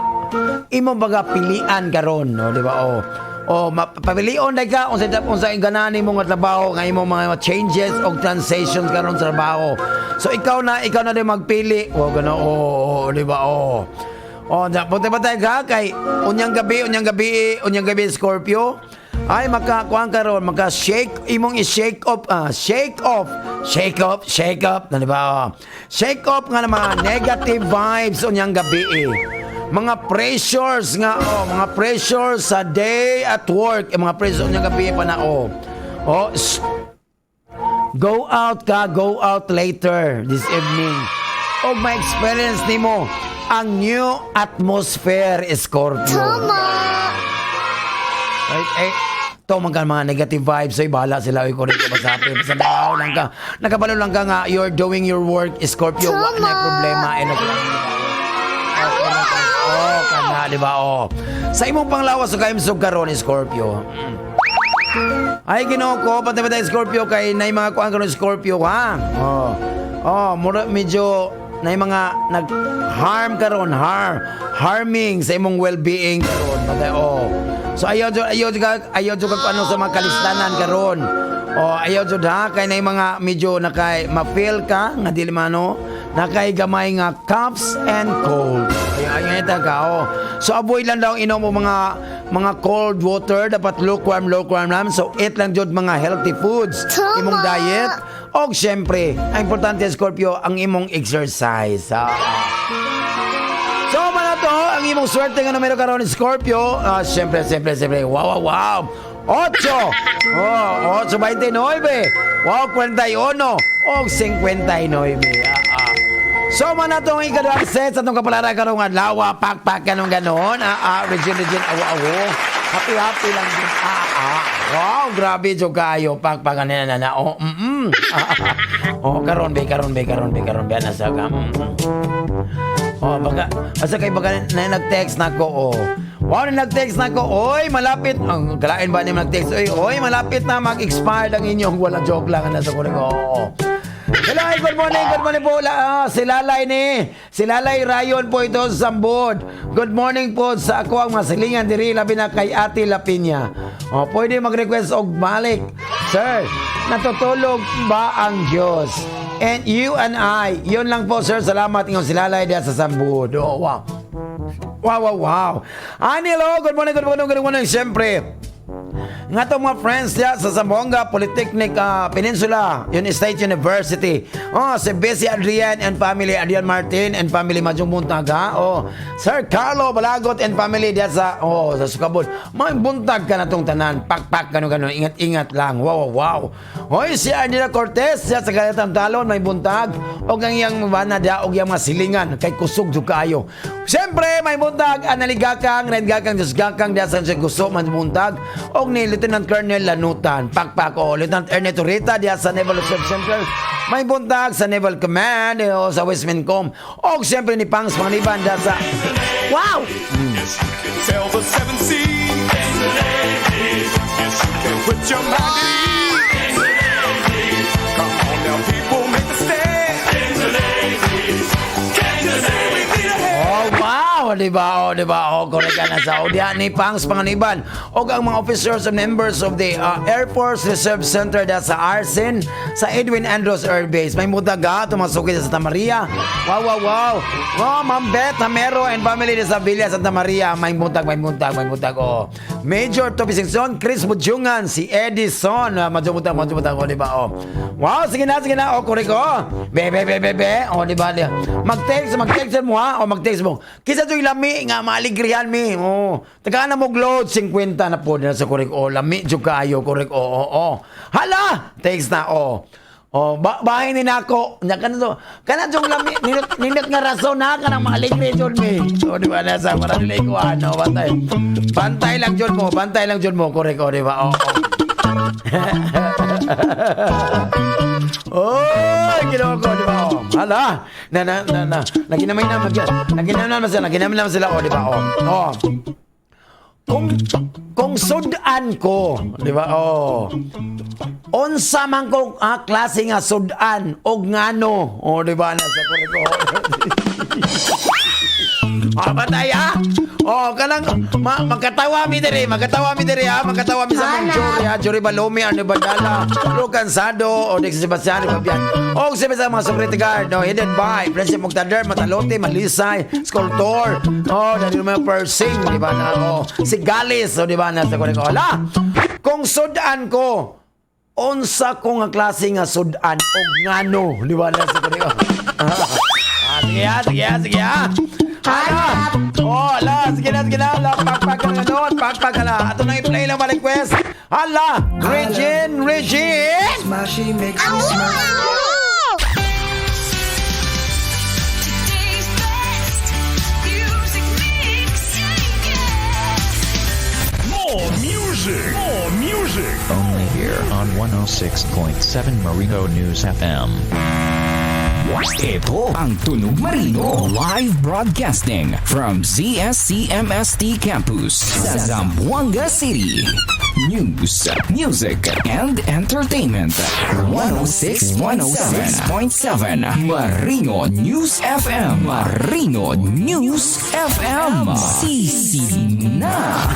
imo baga pilian karon, no, di ba? Oh. Oh, pamilion day ka unsa unsa ganahan nimo nga trabaho nga imong mga changes o transitions karon sa trabaho. So ikaw na din magpili. Oh, gano, oh, di ba? Oh. Oh, na punta ba tayo ka kay unyang gabi, unyang gabi, Scorpio. Ay, maka kuan karon, maka shake imong i-shake off, shake off, shake off, shake up, na di ba? Oh. Shake off nga na mga negative vibes unyang gabi eh. Mga pressures nga, oh, mga pressures sa day at work, eh, mga pressures unyang gabi pa na, oh. Oh, shh. Go out ka, go out later this evening. O ma-experience nimo ang new atmosphere, Scorpio. Tama. Ay, eh, to man ka mga negative vibes, ay bahala sila, ay ko rin ko masabi. Basta nakabalo lang ka. Nakabalo lang ka nga you're doing your work, Scorpio, wa na problema eh, oh, kana, di ba? Oh. Sa imong panglawas o kaimsog karon, Scorpio. Ay, Ginoo ko, pati ba Scorpio kay nay mga kuan karon, Scorpio, ha? Oh. Oh, mura medyo nay mga nag-harm karon, harming sa imong well-being karon. Pati oh. So ayaw jud ka ano sa mga kalistanan karon. Oh, ayaw jud ha kay nay mga medyo nakay ma-feel ka nga dili mano nakay gamay nga coughs and cold. Ay ay ay ka, oh. So avoid lang daw inom mo mga cold water, dapat lukewarm, lukewarm lang. So eat lang jud mga healthy foods. Tama. Imong diet. Og syempre, ang importante, Scorpio, ang imong exercise. Ah. So, mana to, ang imong swerte nga numero karon, Scorpio, syempre, syempre, syempre, wow. 8, oh, 8, 29, wow, 41, og 59. Ah. So, mana to ang ikaduhang set sa atong kapalaran karong adlaw, pakpak, ganun ganon. Regine, Regine, awo, awo. Happy, happy lang din. Ah. Wow, grabe jud kayo. Pakpak, ano na, na, oh, Oh, karon be, karon be, karon be, karon be, nasa ka. Oh, baka, asa kay baka na nag-text na ko, oh. Wow, na nag-text na ko, oy, malapit. Ang kalain ba niya nag-text? Oy, oy, malapit na mag-expired ang inyong, wala, joke lang nasa ko. Oo. Hello, ay, good morning po. Si Lalay ni, si Lalay Rayon po ito sa Sambod. Good morning po sa ako ang mga silingan diri, labi na kay Ate Lapinya. Oh, pwede mag-request og balik. Sir, natutulog ba ang Diyos? And you and I. Yun lang po, sir. Salamat. Ingon si Lalay diya sa Sambod. Oh, wow. Wow. Anilo, good morning, good morning, good morning. Siyempre, nga to mga friends diya sa Zamboanga Polytechnic Peninsula, yun State University. Oh, si Bessie Adrian and family, Adrian Martin and family, maayong buntag ha. Oh, Sir Carlo Balagot and family diya sa, oh, sa Sukabon. May buntag ka na tong tanan. Pakpak gano gano, ingat-ingat lang. Wow. Hoy, si Ardila Cortez diya sa Galatang Talon, may buntag. Og ang iyang bana diya og iyang mga silingan kay kusog jud kaayo. Siyempre, may buntag Analigakang, Red Gakang, Diyos Gakang diya sa Guso, may buntag. Og ni Lieutenant Colonel Lanutan, Pakpak o Lieutenant Ernesto Rita diya sa Naval Reserve Center. May buntag sa Naval Command o sa Westmincom. Og siyempre ni Pangs Panganiban diya sa Wow! Sail the seven seas. Yes, you can put your mind at ease. Come on now, people, make a stand. Can't you see we need a hand? Oh, wow! Di di ba? Oh, di ba? Oh, correct ka na sa Diha ni Pangs Panganiban. Og ang mga officers and members of the Air Force Reserve Center da sa Arsen sa Edwin Andros Air Base. May buntag ha, tumasuki sa Santa Maria. Wow. Wow, Ma'am Beth Hamero and family sa Villa Santa Maria. May buntag, may buntag, may buntag. Oh. Major Toby Singson, Chris Budjungan, si Edison. Madyo buntag, madyo buntag. Oh, di ba? Oh. Wow, sige na, sige na. Oh, correct oh. Be, be, be, be, be. Oh, di ba? Di. Mag-text, mag-text mo ha. O mag-text mo. Kisa ito'y lami nga maaligrihan mi. Oh. Tagaan na mo load 50 na po na sa correct. Oh, lami jud kaayo correct. Oh. Hala, text na oh. Oh, bahay ni nako. Nya kana to. Kana jung lami nindot nindot nga rason na kanang maaligri jud mi. Oh, di ba na sa para dili ko ano bantay. Bantay lang jud mo, bantay lang jud mo correct oh, di ba? Oh. Oh, ginawa ko, di ba? Oh, hala. Na na na na. Naginamay na mag naginamay naman sila, naginamay naman sila, oh, di ba? Oh. Oh. Kung sudan ko, di ba? Oh. Unsa man ko klase nga sudan og ngano? Oh, di ba? Nasa ko. Ah, patay ah. Oh, kanang magkatawa mi diri, magkatawa mi diri ha, magkatawa mi sa mong jury ha, jury Balomi, ano Badala, Ro Cansado, o Dex Sebastian, Fabian. O sa mga security guard, no, hidden by, Friendship Mugtader, Matalote, Malisay, Sculptor, oh, dahil mga Persing, di ba na, oh, si Galis, oh, di ba na, sa ko, hala, kung sudan ko, unsa ko nga klase nga sudan og ngano, di ba na, sa ko, ah, sige ah, sige ah, sige ah. Hala! Oh, ala, sige na, sige na. Ala, pagpag ka na doon, pagpag ka na. Ato nang i-play lang ma-request. Hala! Regine, Regine! Wow! Today's best music mix. More music. More music. Only here on 106.7 Marino News FM. Ito ang Tunog Marino. Live broadcasting from ZSCMST Campus sa Zamboanga City. News, music, and entertainment. 106.7 Marino News FM. Marino News FM. Sisi na.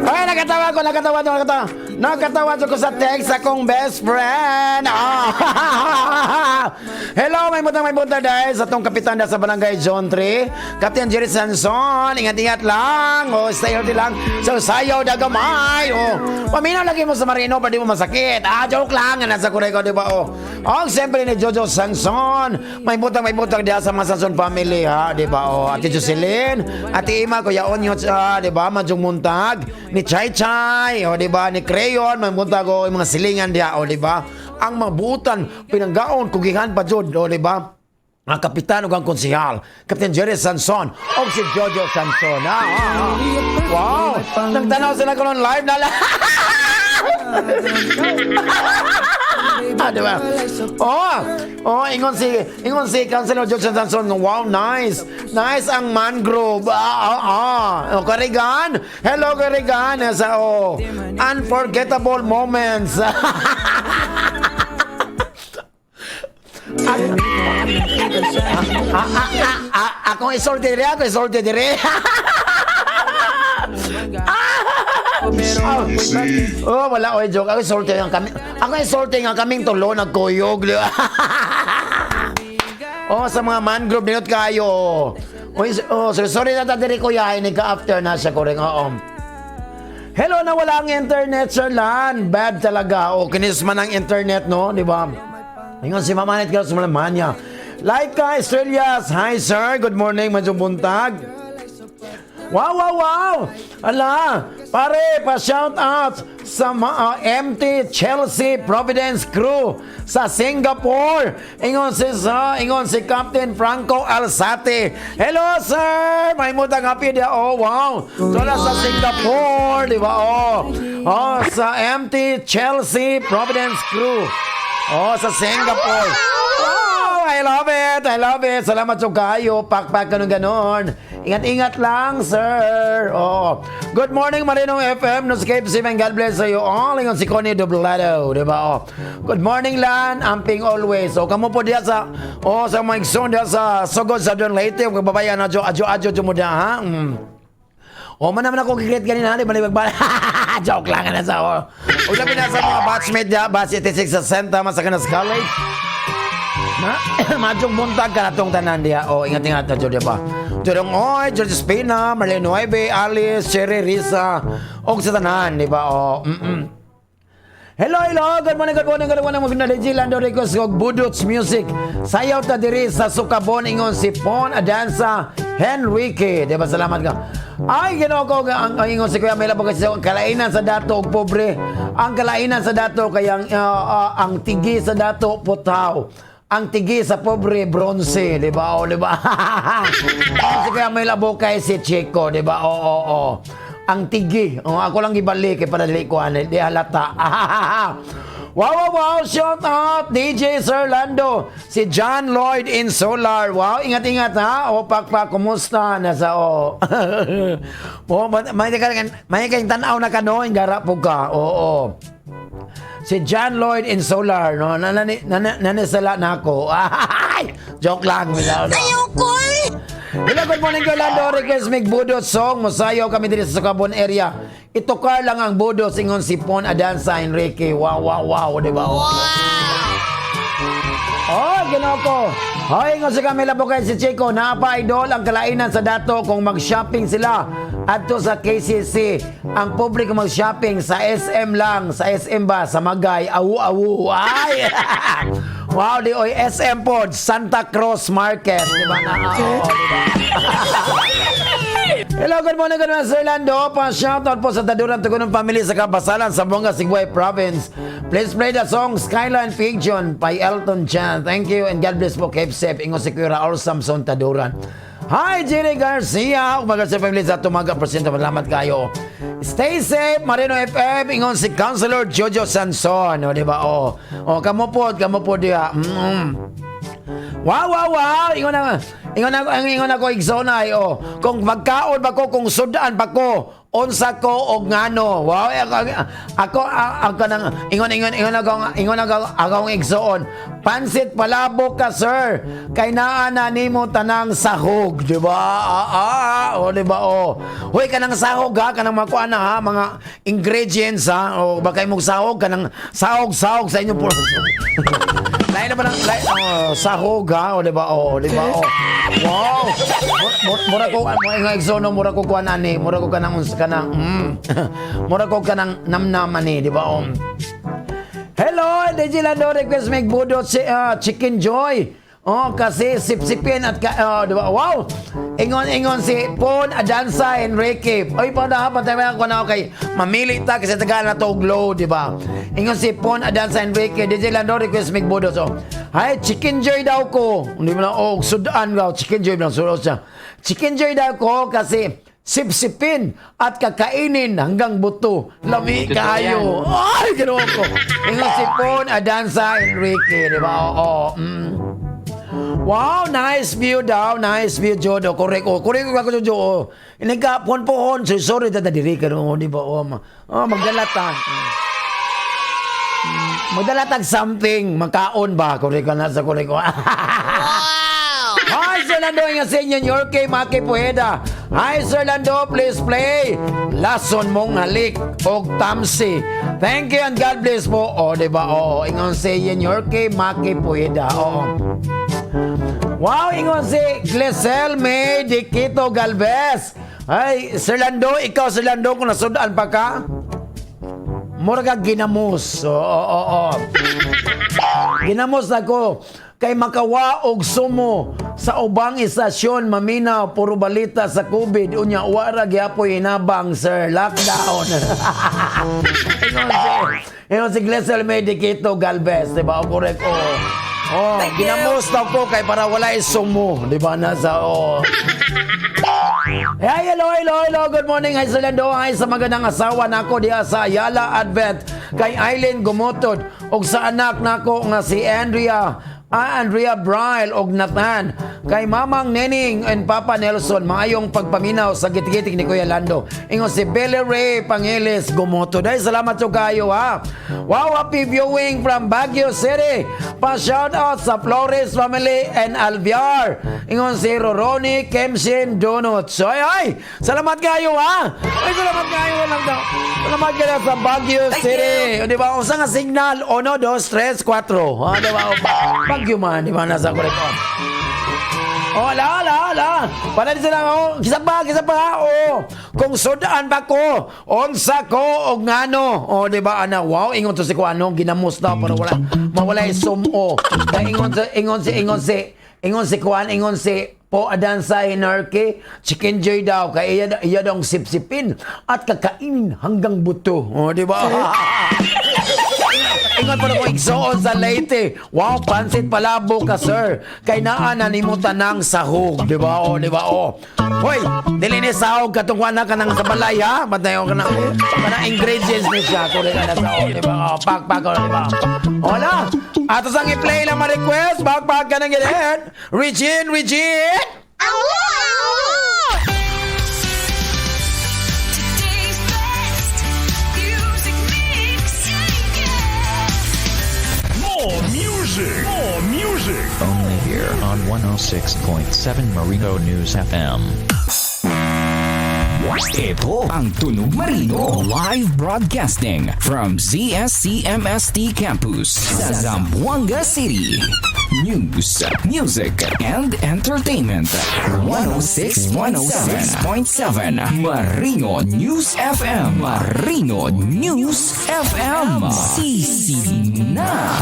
Ay, nakatawa ko, nakatawa ko, nakatawa. Nakatawa ko sa text akong best friend. Ah. Hello, may buntag dahil sa tong kapitan na sa Barangay John 3. Captain Jerry Sanson, ingat-ingat lang. Oh, stay healthy lang. So, sayaw da gamay. Oh, paminaw lagi mo sa Marino, pa di mo masakit. Ah, joke lang. Nasa kuray ko, di ba? Oh, oh, siyempre ni Jojo Sanson. May butang diha sa mga Sanson family, ha, di ba? Oh, Ate Jocelyn, Ate Ima, Kuya Onyo, ah, di ba? Madyong Muntag, ni Chay Chay, oh, di ba? Ni Crayon, may buntag, oh, yung mga silingan diha, oh, di ba? Ang mabutan, pinanggaon, kugihan pa jud, oh, di ba? Ang kapitan ug ang konsehal, Captain Jerry Sanson o si Jojo Sanson. Ah. Wow! Nagtanaw sila ko live na lang. Ah, di ba? Oh, ingon si Councilor Jojo Sanson, wow, nice. Nice ang mangrove. Ah. Oh, Karigan. Hello, Karigan. Sa oh, unforgettable moments. Ah, akong isulti dire, ako isulti dire. Oh, wala oy joke. Ako isulti nga kami. Ako isulti nga kaming tulo nagkuyog. Di ba? Oh, sa mga mangrove ninot kayo. Oy, oh, sorry, sorry na ta diri kuya, ini ka after na siya ko rin. Oo. Hello, nawala ang internet, Sir Lan. Bad talaga. O, kinis man ang internet, no? Di ba? Ingon si Mama Net sa Malamanya. Like ka, Australias. Hi, sir. Good morning, Madyong buntag. Wow! Ala, pare, pa-shout out sa MT Chelsea Providence crew sa Singapore. Ingon si Captain Franco Alzate. Hello, sir! May mutang happy dia. Oh, wow. Tula sa Singapore, di ba? Oh, sa MT Chelsea Providence crew. Oh, sa Singapore. Wow! I love it! I love it! Salamat sa kayo. Pakpak ganun ganon. Ingat-ingat lang, sir. Oh. Good morning, Marino FM. No escape and God bless you all. Ingon si Connie Doblado, di ba? Oh. Good morning, Lan. Amping always. So, kamo po diya sa, oh, sa mga igsoon diya sa Sugod sa Don Leyte. Kung babayan na, adyo, adyo, adyo mo diya, ha? O man naman ako gigreet ganina, di ba ba? Joke lang na sa oh. Ug labi na sa mga batchmate diya, batch 86 sa Santa Masacanas College. Ma, madyong buntag ka na tong tanan diya. O, ingat-ingat na jud ba. Jodong Oy, George Espina, Marlene Nueve, Alice, Cherry Risa, og sa tanan, di ba? O. Hello, hello. Good morning, good morning, good morning. Maganda DJ Lando Ricos og Budots Music. Sayaw ta diri sa Sukabon ingon si Pon Adansa Henrique. Di ba salamat ka. Ay, Ginoo ko ang ingon si Kuya Mela kasi ang kalainan sa dato og pobre. Ang kalainan sa dato kay ang tigi sa dato putaw. Ang tigi sa pobre bronze, di ba? O, di ba? Si Kuya Mela kay si Chico, di ba? Oo, oo, oo. Ang tigi. Oh, ako lang ibalik kay para dili ko ani, di halata. Wow, wow, wow! Shout out DJ Sir Lando. Si John Lloyd in Solar. Wow, ingat-ingat ha. O, pakpak, kumusta? Nasa o. Oh, may kayong tanaw na kanoy, gara po ka. Oo. Si John Lloyd in Solar, no? Nanani, nanisala na ako. Ay! Joke lang. Ayoko eh! Hello, good morning, Yolando. Request mig Budot song. Musayaw kami diri sa Sukabon area. Itukar lang ang Budot ingon si Pon Adansa Enrique. Wow, wow, wow. Di ba? Wow! Oh, Ginoo ko. Hoy, ingon si Camila Bukay si Chico, naapa idol ang kalainan sa dato kung mag-shopping sila adto sa KCC. Ang publiko mag-shopping sa SM lang, sa SM ba, sa Magay, awu awu. Ay! Wow, di oy SM pod, Santa Cruz Market, di ba na? Oo, di ba? Hello, good morning, Sir Lando. Pa-shoutout po sa Taduran Tugunan Family sa Kabasalan, sa Bonga, Siguay Province. Please play the song Skyline Pigeon by Elton John. Thank you and God bless po. Keep safe. Ingon si Kuya Raul Samson Taduran. Hi, Jerry Garcia. Umaga sa family sa Tumaga Presidente. Salamat kayo. Stay safe, Marino FM. Ingon si Councilor Jojo Sanson. O, di ba? O, o kamo po diha. Wow, wow, wow! Ingon ako igsoon ay oh. Kung magkaon ba ko, kung sudan pa ko, unsa ko og ngano. Wow, ako nang ingon ako akong igsoon. Pansit palabok ka, sir. Kay naa na nimo tanang sahog, di ba? Ah, ah, oh, di ba? Oh. Hoy, kanang sahog ha, kanang mga kuan na ha, mga ingredients ha. O baka imong sahog kanang sahog-sahog sa inyong puro. Lain na ba ng lain, oh, sahog ha, o di ba? Oh, di ba? Oh. Wow. Mura ko mo nga igsoon mura ko kuan ani, mura ko kanang uns kanang mura ko kanang namnam ani, di ba? Oh. Hello, DJ Lando, request make budot si Chicken Joy. Oh, kasi sipsipin at ka, oh, di ba? Wow! Ingon-ingon si Pon Adansa Enrique. Oy, pa na patay ko na okay. Mamili ta kasi tagal na to glow, di ba? Ingon si Pon Adansa Enrique, DJ Lando request make budot. So, hi, Chicken Joy daw ko. Hindi mo na oh, sudan daw, Chicken Joy lang sulod siya. Chicken Joy daw ko kasi sipsipin at kakainin hanggang buto. Lami kayo. Ay, Ginoo ko. Ingon si Pon Adansa Enrique, di ba? Oo. Wow, nice view daw. Nice view, Jodo. Correct. Oh, correct ako, Jojo. Oh. Inig ka, pohon pohon. So, sorry, dada diri ka. Oh, di ba? Oh, oh magdala ta. Magdala tag something. Magkaon ba? Correct ka na sa correct ko. Wow! Hi, Sir Lando. Ingat sa inyo, Yorke Maki Pueda. Hi, Sir Lando. Please play Lason Mong Halik og Tamsi. Thank you and God bless po. O, di ba? Oo, ingon sa inyo, Yorke Maki Pueda. Oo. Wow, ingon si Glisel May Diquito Galvez. Ay, Sir Lando, ikaw, Sir Lando, kung nasudan pa ka, mura ka ginamos. Oo, oo, oo. Ginamos ako kay makawaog sumo sa ubang istasyon maminaw puro balita sa COVID unya wara gyapoy hinabang sir lockdown. Ingon si Glesel May Diquito Galvez, di ba? O, correct. Oh. Oh, ginamos daw ko kay para wala sumo, di ba? Nasa oh. Hey, hello, hello, hello. Good morning. Hi sa Lando. Hi sa magandang asawa nako diha sa Ayala Advent kay Eileen Gumotod ug sa anak nako nga si Andrea. Andrea Braille og Nathan. Kay Mamang Nening and Papa Nelson, maayong pagpaminaw sa Gitik-gitik ni Kuya Lando. Ingon si Billy Ray Pangeles Gumoto. Dahil salamat so kayo ha. Wow, happy viewing from Baguio City. Pa shout out sa Flores family and Alviar. Ingon si Roroni Kemshin Donuts. Ay ay, salamat kayo ha. Ay, salamat kayo walang daw. Salamat kayo sa Baguio City. O, di ba? Unsa nga signal? Uno, dos, tres, cuatro. Ha, di ba? O, Baguio man, di ba? Nasa correct. Oh, ala, ala, ala. Para di sila, oh, kisa pa, kisa pa, oh. Kung sudaan ba ko, unsa ko, og ngano. Oh, di ba, ana, wow, ingon to si ko, ano, ginamos na, para wala, mawala yung sumo. Kaya ingon si Kuan, ingon si Po Adansa Hinarke, chicken joy daw, kaya iya, iya daw ang sipsipin at kakainin hanggang buto. Oh, di ba? Ingon pa na ko igsoon sa Leyte. Wow, pansit palabo ka, sir. Kay naa na nimo tanang sahog, di ba? Oh, di ba? Oh. Hoy, dili ni sahog katong wala ka nang sa balay ha. Batayon ka na. Kana ingredients ni siya kung ka na sahog, di ba? Oh, pak pak, oh, di ba? Hola. Ato sang i-play lang ma-request. Pak pak ka nang gilid. Regine, Regine. Today's best music mix. Yeah. More music. More music. Only here on 106.7 Marino News FM. Ito ang Tunog Marino. Live broadcasting from ZSCMST Campus sa Zamboanga City. News, music, and entertainment. 106.7 Marino News FM. Marino News FM. Sisi na.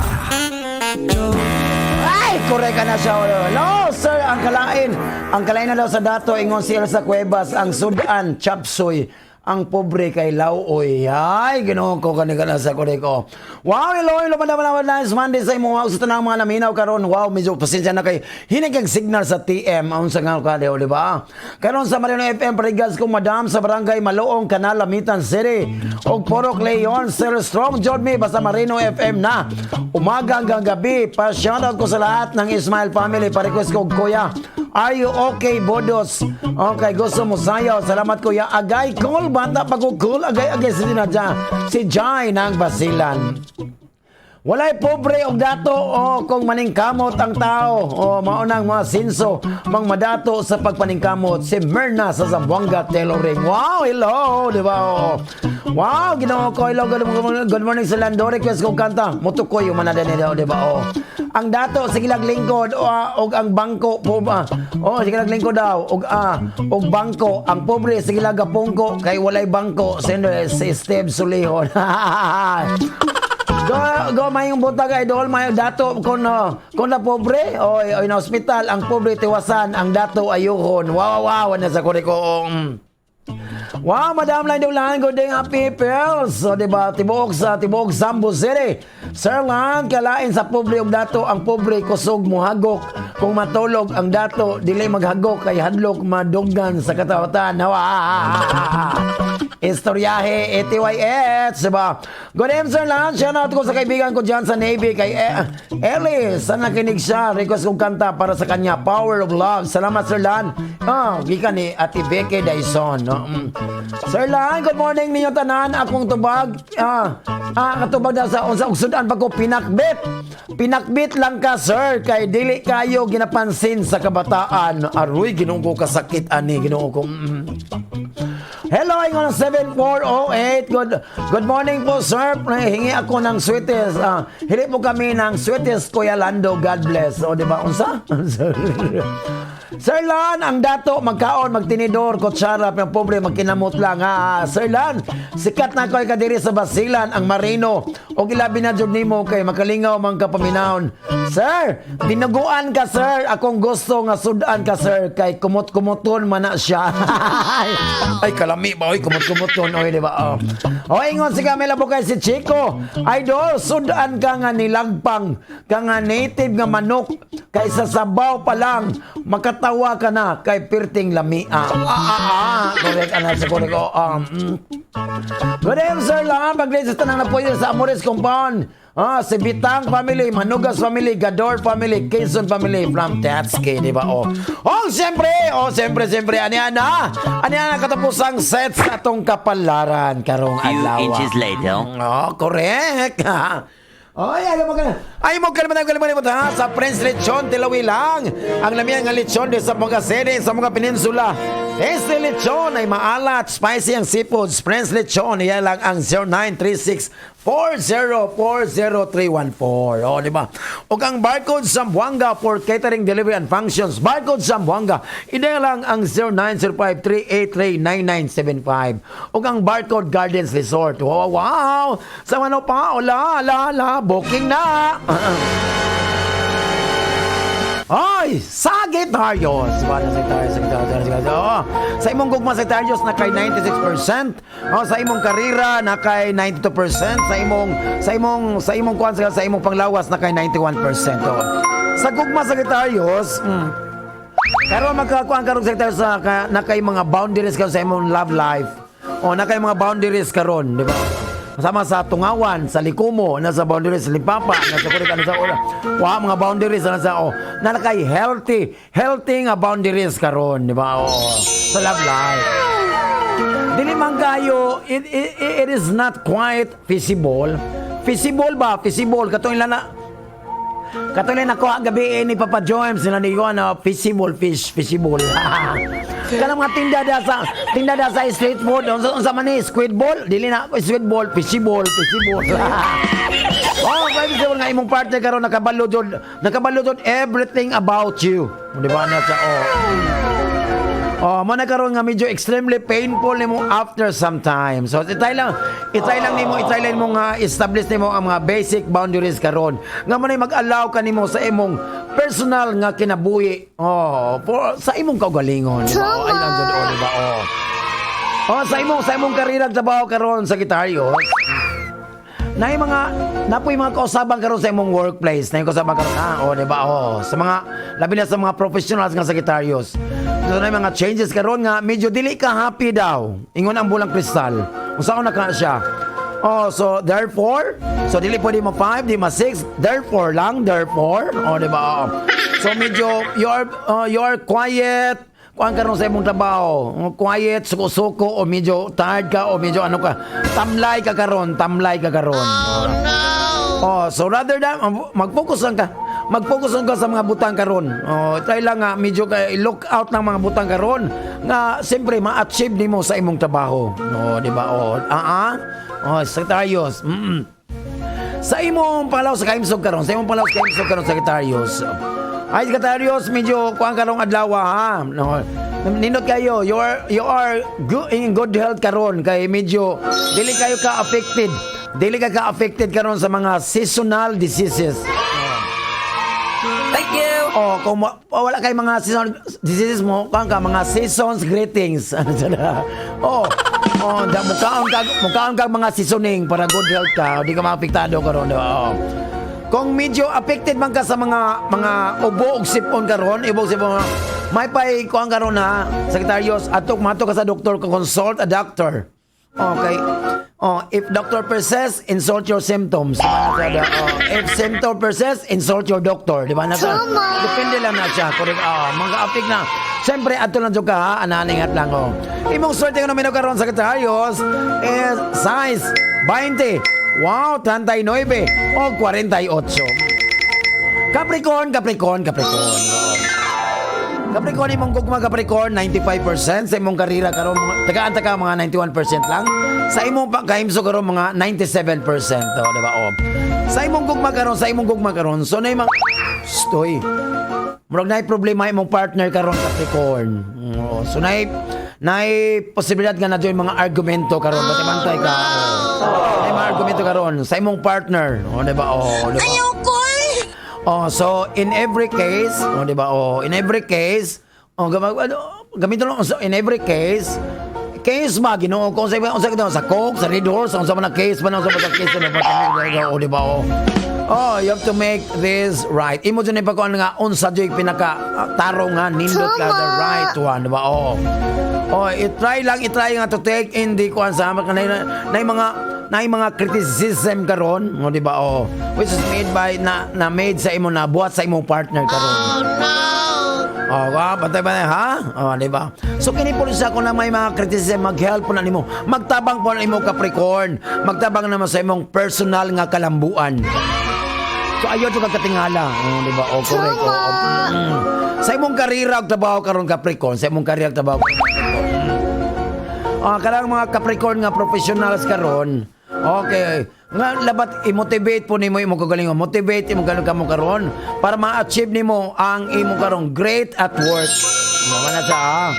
Ay, correct ka na siya. No, sir, ang kalain. Ang kalain na daw sa dato, ingon si Elsa Cuevas, ang sudan, chapsoy, ang pobre kay Lauoy. Ay, ginoo ko kani ka na sa korek ko. Wow, hello, hello, madam, madam, nice Monday sa imo. Wow, sa tanang mga naminaw karon. Wow, medyo pasensya na kay hinig ang signal sa TM. Aun sa nga ka di ba? Karon sa Marino FM, parigas ko madam sa barangay Maloong, Kanal, Lamitan City. Og Porok Leon, Sir Strong John me basta Marino FM na. Umaga hanggang gabi, pa shoutout ko sa lahat ng Ismail family. Pa-request ko, kuya. Are you okay, Bodos? Okay, gusto mo sayaw. Salamat, kuya. Agay, cool. Bata pa ko, cool. Agay, agay, si Sinadya. Si Jai ng Basilan. Walay pobre og dato o kung maningkamot ang tao o maunang mga sinso mang madato sa pagpaningkamot si Myrna sa Zamboanga Tailoring. Wow, hello, di ba? Oh. Wow, Ginoo ko, hello, good morning sa Lando. Request kong kanta, mutukoy yung manada ni di ba? Oh. Ang dato sige lang lingkod o og ang bangko po ba? Oh, sige lang lingkod daw og og bangko ang pobre sige lang gapungko kay walay bangko. Sino si Steve Sulihon. Go, go mayong buntag idol, mayong dato kun kun na pobre oy oy na ospital ang pobre tiwasan ang dato ayuhon. Wow wow wow na sa kuriko. Wow, Madam Lai Dulan, good day, happy pills. So, di ba, tibuok sa tibuok Zambo City. Sir Lan, kalain sa pobre og dato, ang pobre kusog muhagok. Kung matulog ang dato, dili maghagok kay hadlok maduggan sa katawatan. Hawa. Istoryahe, ATYH, di ba? Good evening, Sir Lan. Shout out ko sa kaibigan ko dyan sa Navy, kay Ellie. Saan nakinig siya? Request kong kanta para sa kanya, Power of Love. Salamat, Sir Lan. Gikan ni Ate Becky Dyson. No? Sir Lan, good morning ninyo tanan. Akong tubag. Katubag daw sa unsa og sudan pa ko pinakbit. Pinakbit lang ka, sir, kay dili kayo ginapansin sa kabataan. Aroy, Ginoo ko kasakit ani, Ginoo ko. Hello, ingon ang 7408. Good morning po, sir. Hingi ako ng sweetest. Hili po kami ng sweetest, Kuya Lando. God bless. O, di ba? Unsa? Sir Lan, ang dato, magkaon, magtinidor, kutsara, pero pobre, magkinamot lang. Ha? Sir Lan, sikat na ko'y kadiri sa Basilan, ang Marino. O gilabi na jud nimo kay makalingaw man ka paminahon. Sir, dinuguan ka, sir. Akong gusto nga sudan ka, sir. Kay kumot-kumuton man na siya. Ay, kalami ba? Oy, kumot-kumuton. Oy, di ba? Oh. O, ingon si Camila Bukay si Chico. Idol, sudan ka nga nilagpang, ka nga native nga manok. Kay sa sabaw pa lang, makatawa ka na kay pirting lamia. Correct, ana sa correct. Oh. Good evening, sir. Lang, pag sa tanang na po sa Amores Compound. Ah, si Bitang family, Manugas family, Gador family, Quezon family from Tatski, di ba? Oh. Oh, siyempre, oh, siyempre, siyempre, ani ana. Ani ana katapusang set sa atong kapalaran karong Few adlaw. inches later. Oh, correct. Ay, alam mo ka na. Ay mo ka naman ang kalimutan ha sa Prince Lechon, Tilawi lang. Ang lamiang nga lechon di sa mga sede, sa mga peninsula. Este lechon ay maalat, spicy ang seafoods. Prince Lechon, iyan lang ang 0936 4040314. O, di ba? O ang Barcode Zamboanga for catering, delivery and functions. Barcode Zamboanga, ina lang ang 0905-383-9975. O ang Barcode Gardens Resort. Wow, wow! Sa ano pa? Ola, la, la, booking na! Ay, Sagittarius. Para Sagittarius, Sagittarius, Sagittarius. Oh, sa imong gugma Sagittarius na kay 96%. Oh, sa imong karera na kay 92%, sa imong kuan sa imong panglawas na kay 91%. Oh. Sa gugma Sagittarius, karon magkakuan karon Sagittarius sa ka, na kay mga boundaries karon sa imong love life. Oh, na kay mga boundaries karon, di ba? Sama sa Tungawan, sa Likumo, nasa boundaries sa Limpapa, nasa Kurik, ano sa ula. Wa mga boundaries na sa oh, na kay healthy, healthy nga boundaries karon, di ba? Oh, sa love life. Dili man kayo, it is not quite feasible. Feasible ba? Feasible. Katong ila na, katong ila nakuha gabi eh, ni Papa Jones, nila ni Juan, feasible fish, feasible. Kanang mga tinda da sa street food, unsa unsa man ni squid ball, dili na squid ball, feasible, feasible. Oh, feasible nga imong partner karon nakabalo jud everything about you. Di ba na sa oh. Oh, mo na karon nga medyo extremely painful nimo after some time. So i-try lang nimo, i-try lang mo nga establish nimo ang mga basic boundaries karon. Nga mo na mag-allow kanimo sa imong personal nga kinabuhi. Oh, for sa imong kaugalingon, di ba? Oh, ay lang jud, oh, di ba? Oh. Oh, sa imong karera trabaho karon Sagittarius. Na yung mga napoy mga kausaban karon sa imong workplace, na yung kausaban karon ah, oh, di ba? Oh, sa mga labi na sa mga professionals nga Sagittarius. So na yung mga changes karon nga medyo dili ka happy daw. Ingon ang bulang kristal. Unsa na ka siya? Oh, so therefore, so dili pwede mo 5, di ma 6, therefore lang, therefore, oh, di ba? Oh. So medyo you are quiet, kuan karon sa imong trabaho, quiet, suko-suko o medyo tired ka o medyo ano ka, tamlay ka karon, tamlay ka karon. Oh no. Oh, so rather than mag-focus lang ka sa mga butang karon. Oh, try lang nga medyo ka look out ng mga butang karon nga siyempre ma-achieve nimo sa imong trabaho. Oh, di ba? Oh, ah ah. Oh, Sagittarius. Sa imong palaw sa kaimsog karon, sa imong palaw sa kaimsog karon Sagittarius. Ay Sagittarius, medyo kuan karong adlaw ha. No. Nindot kayo, you are good, in good health karon kay medyo dili kayo ka affected. Dili ka affected karon sa mga seasonal diseases. Thank you. Oh, kung oh, wala kay mga seasonal diseases mo, kuan ka mga seasons greetings. Oh. Oh, da mukaon ka mga seasoning para good health ka, di ka maapektado karon, di ba? Oh. Kung medyo affected man ka sa mga ubo ug sipon karon, ubo ug sipon, may pay kuan karon ha, Sagittarius, atok mato ka sa doktor ko, consult a doctor. Okay. Oh, if doctor persists, insult your symptoms. Di ba na siya? Oh, if symptom persists, insult your doctor. Di ba na siya? Tama. Depende lang na siya. Correct. Oh, mga affect na. Siyempre, ato lang jud ka ha. Ananingat lang oh. Imong swerte nga numero karon Sagittarius is size 20. Wow, 39 o 48. Capricorn, Capricorn, Capricorn. Oh. Capricorn, imong gugma Capricorn, 95% sa imong karera karon tagaan ta ka mga 91% lang. Sa imong pagkaimso karon mga 97%, oh, di ba? Oh. Sa imong gugma karon, sa imong gugma karon, so na mga Stoy. Murag naay problema imong partner karon Capricorn. Oh, so naay posibilidad nga na yung mga argumento karon, pati bantay ka. Oh. Naay mga argumento karon sa imong partner. Oh, di ba? Oh, di ba? Ayoko eh. Oh, so in every case, oh, di ba? Oh, in every case, oh, ano, gamito lang so in every case, case ba Ginoo ko sa unsa sa Coke, sa Red Horse, unsa man ang case ba unsa man ang case ba oh, di ba? Oh. Oh, you have to make this right. Imo jud ni pagkuan nga unsa jud pinaka tarong nga nindot ka the Tama. right one, di ba? Oh. Oh, i-try lang, i-try nga to take in the kuan sa kanay na mga Naay mga criticism karon, o, di ba? Oh, which is made by na, na made sa imo, na buhat sa imong partner karon. Oh no! Oh, wa, pantay ba na, ha? Oh, di ba? So kini po siya, kung na may mga criticism, mag-help po na nimo. Magtabang po na nimo, Capricorn. Magtabang naman sa imong personal nga kalambuan. So ayaw to kagkatingala. Oh, di ba? Oh, correct. Oh. Sa imong karera ug trabaho karon, Capricorn, sa imong karera ug trabaho. Ah, kanang mga Capricorn nga professionals karon. Okay. Nga labat i-motivate po nimo imong kagalingon. Motivate imong karon kamo karon para ma-achieve nimo ang imong karon great at work. Mo na sa ah.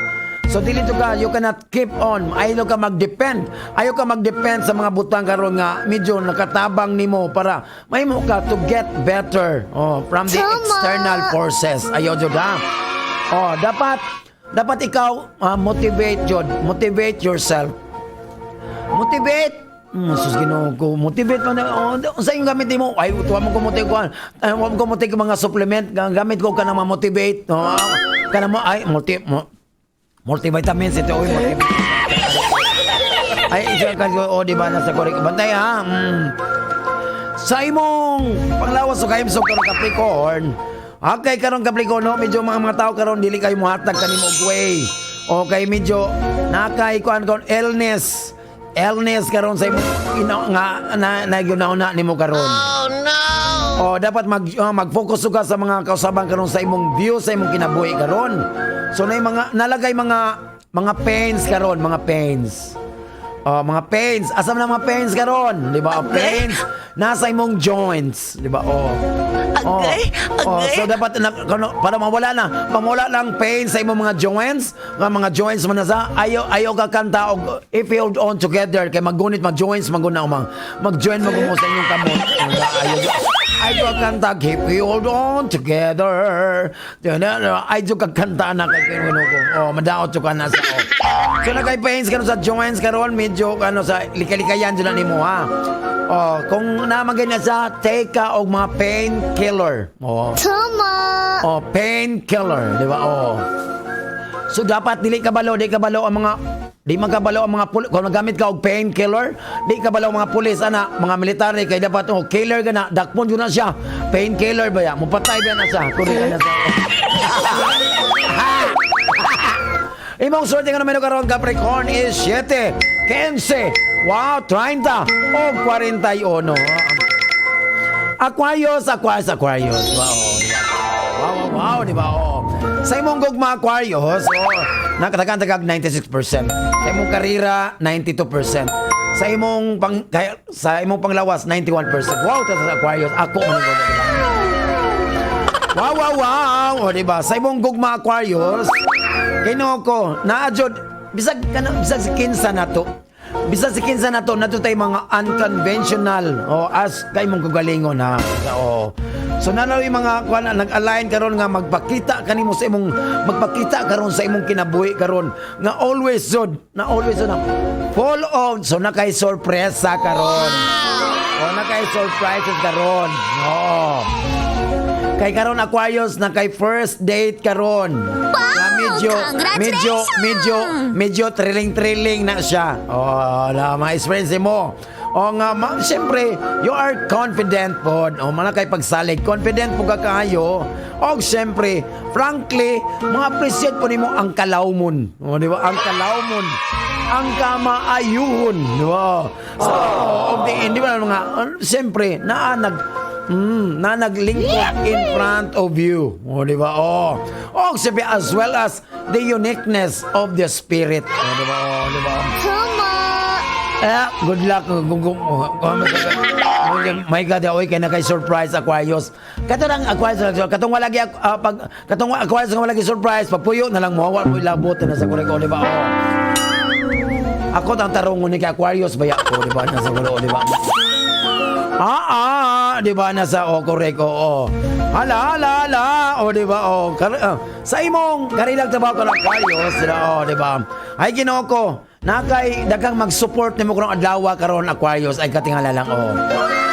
So dili to ka, you cannot keep on. Ayaw ka mag-depend. Ayaw ka mag-depend sa mga butang karon nga medyo nakatabang nimo para mahimo ka to get better, oh, from the Tama. external forces. Ayaw jud ha. Oh, dapat dapat ikaw motivate jud, motivate yourself. Motivate. Sus, Ginoo ko, motivate man. Oh, unsa yung gamit nimo? Ay, tuwa mo ko motivate ko. Ay, wa mo ko motivate mga supplement. Gamit ko kanang ma-motivate. No, kana mo ay multivitamins ito, oy, multi. Ay, isa ka, oh, di ba, nasa correct. Bantay ha. Sa imong panglawas o kahimsog karon, Capricorn, okay, karon, Capricorn, no, medyo mga tao karon dili kayo mohatag kanimo og way. Okay, medyo nakay kuan kon illness. Illness karon sa imong ina, nga na na na nimo karon. Oh no! Oh, dapat mag-focus ka sa mga kausaban karon sa imong view sa imong kinabuhi karon. So na mga nalagay mga pains karon, mga pains. Oh, mga pains. Asa man ang mga pains karon? Di ba? Oh, pains nasa imong joints, di ba? Oh. Oh. Agay, Oh, agay. so dapat na, para mawala na, mawala lang pain sa imong mga joints, nga mga joints man na sa ayo ayo ka kanta og "If We Hold On Together" kay maggunit mag joints maguna mang mag-join mo sa inyong kamot. Ayo ayo ka kanta "If We Hold On Together." Ayo ka kanta na kay ko. Oh, madaot ka na sa, oh. So na kay pains karon sa joints karon, medyo ano sa likalikayan jud na nimo ha. Oh, kung naman ganyan sa take ka og mga painkiller. Oh. Tama! Oh, painkiller, di ba? Oh. So dapat dili ka balo, di ka balo ang mga di man kabalo ang mga pulis kung nagamit ka og painkiller, di ka balo ang mga pulis ana, mga military kay dapat, oh, killer ka na, dakpon jud na siya. Painkiller ba ya? Mupatay ba na siya? Kuri ka na siya. Imong swerte nga numero karon, Capricorn, is 7, 15, wow, 30 o 41. Aquarius, Aquarius, Aquarius. Wow, di ba? Wow, di ba? Oh. Sa imong gugma, Aquarius, oh, nakatagan tagag 96%. Sa imong karera, 92%. Sa imong panglawas, 91%. Wow, ta sa Aquarius, ako man di ba? Wow. O, di ba? Sa imong gugma, Aquarius, Ginoo ko, naa jud bisag kana bisag si kinsa na to. Bisag si kinsa na to, nato tay mga unconventional o as kay mong kagalingon ha. Oo. So nanaw yung mga kuan nag-align karon nga magpakita kanimo sa imong magpakita karon sa imong kinabuhi karon nga always jud na always jud na full on, so na kay sorpresa karon. O na kay surprises karon. Oo. Kay karon, Aquarius, na kay first date karon. Na medyo medyo medyo medyo thrilling thrilling na siya. Oh, na ma-experience mo. O nga, ma, siyempre, you are confident po. O mga kay pagsalig, confident po ka kaayo. O siyempre, frankly, mga appreciate po nimo ang kalawmon. O, di ba? Ang kalawmon. Ang kamaayuhon. Di ba? So, of the, hindi ba mga, siyempre, naa nag, na naglingkod in front of you. O, di ba? Oh. Oh, siyempre, as well as the uniqueness of the spirit. O, di ba? O, di ba? Tama! Eh, good luck. My God, oy, kay na kay surprise, Aquarius. Kato lang Aquarius, katong wala gi pag katong Aquarius nga wala gi surprise, pagpuyo na lang mo, wala mo ilabot na sa kurego, di ba? Oh. Ako ang tarungon ni kay Aquarius ba ko, di ba? Nasa kulo, di ba? Ah, di ba, nasa, oh, correct, oo. Hala, hala, hala, oh, di ba? Oh, sa imong karilang trabaho ka ng Aquarius, di ba? Oh, di ba? Ay, Ginoo ko, nakay daghang mag-support nimo karong adlaw karon, Aquarius, ay katingala lang, oh.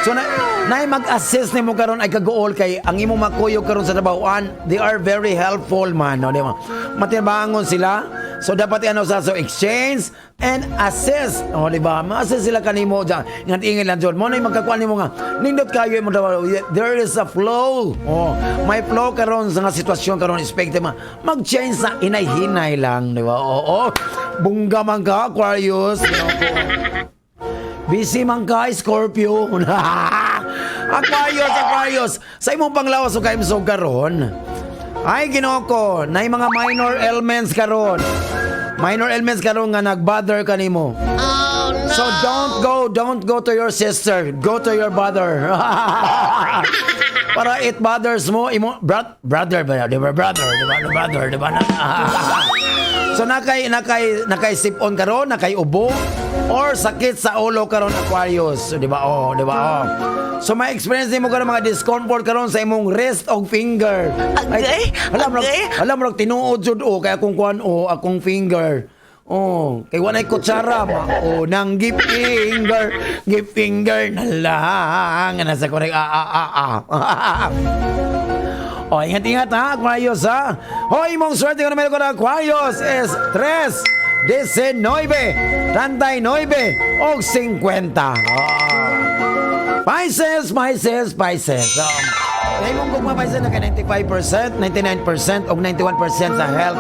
So na nay mag-assist nimo karon ay kaguol kay ang imong makuyog karon sa trabahoan, they are very helpful man, no, di ba? Matibangon sila. So dapat ano sa, so exchange and assist. O, di ba? Ma-assist sila kanimo dyan. Ingat ingin lang dyan. Mo na yung magkakuan nimo nga. Nindot kayo mo daw. There is a flow. Oh, may flow karon sa nga sitwasyon karon, expect ma mag-change sa hinay-hinay lang, di ba? Oo. Bungga man ka, Aquarius. Busy man ka, Scorpio. Aquarius, Aquarius. Sa imong panglawas o kaimsog karon. Ay, Ginoo ko, na mga minor ailments karon. Minor ailments karon nga nag-bother kanimo. Oh no! So don't go to your sister, go to your brother. Para it bothers mo, imo brother ba, di ba, brother, di ba, brother, di ba? So nakay sipon karon, nakay ubo or sakit sa ulo karon, Aquarius, di ba? Oh, di ba? Oh. So may experience nimo karon mga discomfort karon sa imong wrist og finger. Agay, Alam mo, agay. alam mo tinuod jud, oh, kay akong kuan, oh, akong finger. Oh, kay walay kutsara ma. Oh, nang give finger, give finger na lang. Nasa correct, ah ah ah ah. Oh, ingat-ingat ha, Aquarius ha. Hoy, imong swerte ko numero ko na, Aquarius, is 3, 19, 39 o 50. Oh. Pisces, Pisces, Pisces. Imong gugma, Pisces, naka 95%, 99% o 91% sa health.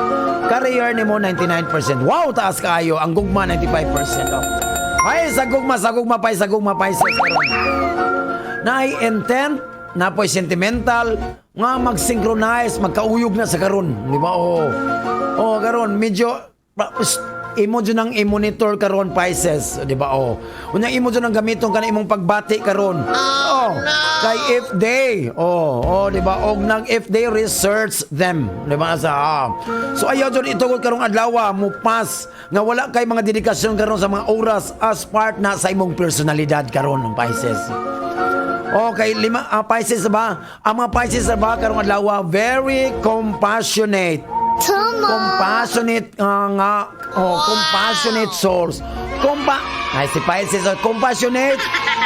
Career nimo 99%. Wow, taas kaayo. Ang gugma 95%. Oh. Ay, sa gugma, Pisces, sa gugma, Pisces karon. Naay intent na po'y sentimental nga mag-synchronize, magkauyog na sa karon, di ba? Oo. Oh, karon medyo imo jud ang i-monitor karon, Pisces, di ba? Oh. Unya imo jud ang gamiton kana imong pagbati karon. Oh, kay if they, oh, di ba? Og nang if they research them, di ba sa ah. So ayaw jud itugod karong adlaw mo pass nga wala kay mga dedikasyon karon sa mga oras as part na sa imong personalidad karon, Pisces. Okay, lima Pisces ba? Ang mga Pisces ba karong adlaw very compassionate. Tama. Compassionate nga, oh, compassionate souls. Ay, si Pisces, oh, compassionate.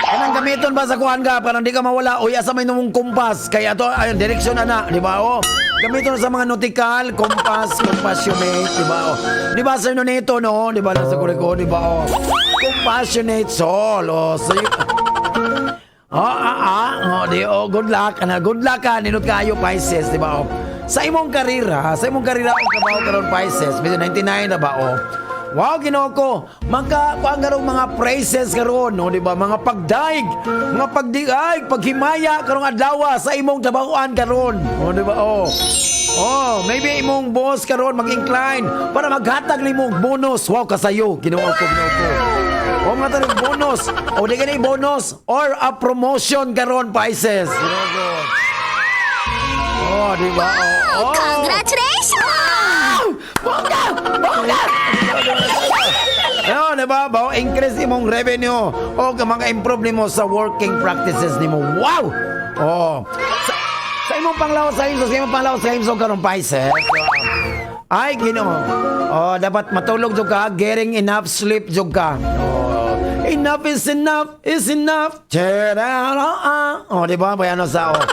Kanang gamiton ba sa kuan ka para hindi ka mawala? Uy, asa may numong kompas? Kaya to ayun direksyon ana, di ba? Oh. Gamiton sa mga nautical, compass, compassionate, di ba? Oh. Di ba, Sir Nonito, no? Di ba nasa kuriko, di ba? Oh. Compassionate soul. Oh, so you, oh, ah, ah. Oh, di, oh, good luck. Ana, good luck ka. Nindot kayo, Pisces, di ba? Oh. Sa imong karera og trabaho karon, Pisces, medyo 99 na ba, oh. Wow, Ginoo ko. Maka kuan karong mga praises karon, no, di ba? Mga pagdaig, mga pagdiay, paghimaya karong adlaw sa imong trabahoan karon. Oh, di ba? Oh. Oh, maybe imong boss karon mag-incline para maghatag nimo og bonus. Wow, kasayo. Ginoo ko, Ginoo ko. O mga tanong bonus. O di gani bonus or a promotion karon, Pisces. Ginoo ko. Oh, di ba? Oh, oh. Congratulations! Bongga! Bongga! No, di ba? Ba, increase imong revenue o mga improve nimo sa working practices nimo. Wow! Oh. Sa imong panglawas sa imong sa imong panglawas sa imong karon, Pisces. Ay, Ginoo. Oh, dapat matulog jud ka, getting enough sleep jud ka. Oh. Enough is enough is enough. Tara. Oh, di ba? Bayano sa, oh.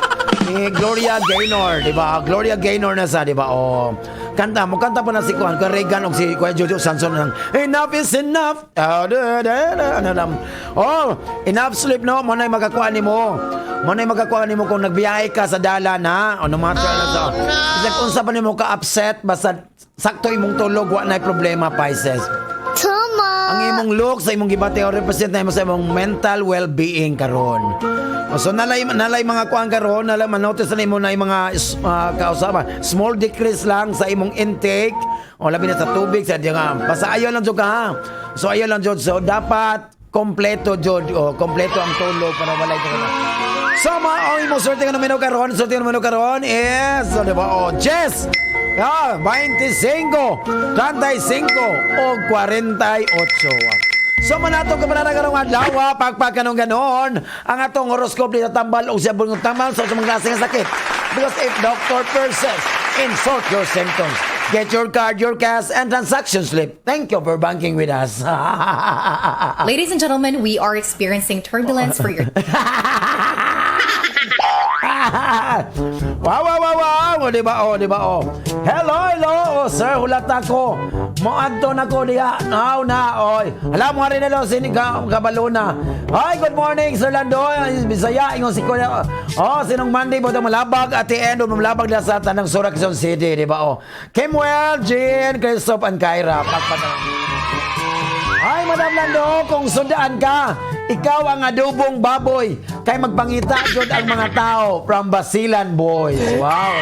Ni Gloria Gaynor, di ba? Gloria Gaynor na sa, di ba? Oh. Kanta mo, kanta pa na si Kuan, kay Regan og si Kuya Jojo Sanson ng Enough is enough. Ah, da, da, da, ano lang. Oh, enough sleep, no, mo na magakuha nimo. Mo na magakuha nimo kung nagbiyahe ka sa dalan ha. O no matter ano sa. Bisag unsa pa nimo ka upset, basta sakto imong tulog, wa na problema, Pisces. Tama. Ang imong look sa imong gibati o represent na imo sa imong mental well-being karon. O, so nalay mga kuan karon, nalay manotice na nimo na yung mga kausapa, small decrease lang sa imong intake o labi na sa tubig sa nga. Basta ayaw lang jud ka ha. So ayaw lang jud. So dapat kompleto jud o kompleto ang tulog para walay ka. So ma ang imong swerte nga numero karon, swerte nga numero karon is, so, di ba? Oh, Jess. Ah, 25, 35 o 48. So manato ka pala karong adlaw, pagpag kanong ganon, ang atong horoscope ni tambal og siya ng tambal sa mga klase nga sakit. Because if doctor persists, insult your symptoms. Get your card, your cash, and transaction slip. Thank you for banking with us. Ladies and gentlemen, we are experiencing turbulence for your Wow. Oh, di ba? Oh, di ba? Oh. Hello, hello. Oh, sir, hulat ako. Moadto na ko diha. Now na, oy. Alam mo rin na daw sini ka kabalo na. Hi, good morning, Sir Lando. Bisaya ingon si Kuya. Oh, sinong Monday mo malabag at the end malabag na sa Tanang Sura, Quezon City, di ba? Oh. Kimwell, Jean, Christoph and Kyra. Pagpatang. Ay, Madam Lando, kung sundaan ka, ikaw ang adobong baboy. Kay magpangita jud ang mga tao from Basilan Boys. Wow.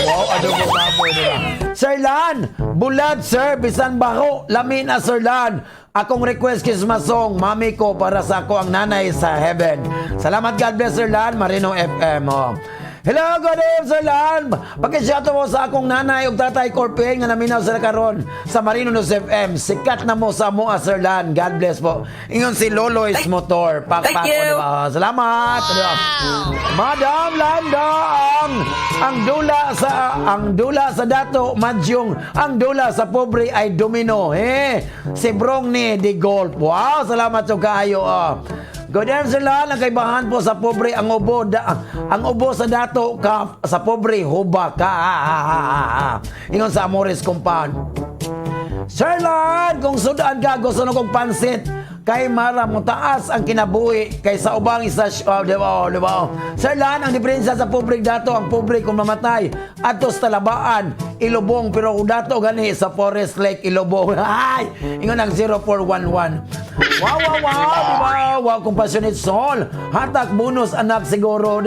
Wow, adobong baboy, di ba? Sir Lan, bulad sir, bisan baho, lami na Sir Lan. Akong request Christmas song, mami ko para sa ako ang nanay sa heaven. Salamat, God bless Sir Lan, Marino FM. Oh. Hello, good evening, Sir Lan. Pakisyato mo sa akong nanay ug tatay Corpeng nga naminaw sila karon sa Marino News FM. Sikat na mo sa moa, Sir Lan. God bless po. Ingon si Lolo's Motor. Pakpak Thank you. o, diba? Salamat. Diba? Madam Lando, ang dula sa dato madyong, ang dula sa pobre ay domino. Eh, si Brong ni di golf. Wow, salamat sa kaayo. Oh. Good evening, Sir Lan. Ang kaibahan po sa pobre ang ubo da, ang ubo sa dato ka sa pobre huba ka. Ingon sa Amores Compound. Sir Lan, kung sudaan ka, gusto na kong pansit. Kay mara mo taas ang kinabuhi kay sa ubang isa, oh, di ba, oh, di ba, oh. Sir Lan, ang diferensya sa pobre dato, ang pobre kung mamatay adto sa talabaan ilubong, pero kung dato gani sa Forest Lake ilubong. Ay, ingon ang 0411. Wow, di ba? Wow, compassionate soul. Hatak bonus anak siguro.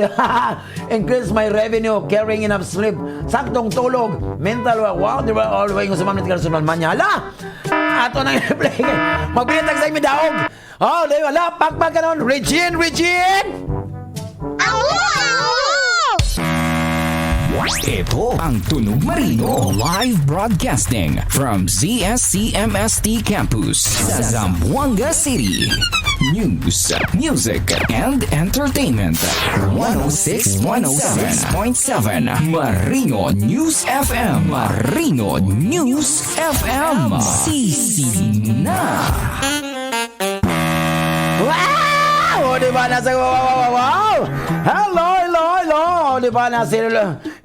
Increase my revenue, carrying enough sleep. Saktong tulog, mental wow, di ba? All the way sa Ma'am Carson Manyala. Ato nang i-play. Magbintag sa imi daog. Oh, di wala pakpak kanon. Regine, Regine. Awo! Ito ang Tunog Marino. Live broadcasting from ZSCMST Campus sa Zamboanga City. News, music, and entertainment. 106.7 Marino News FM. Marino News FM. Sisi na. Wow! O, di ba? Nasa, wow! Hello, hello, hello! Di ba? Nasa,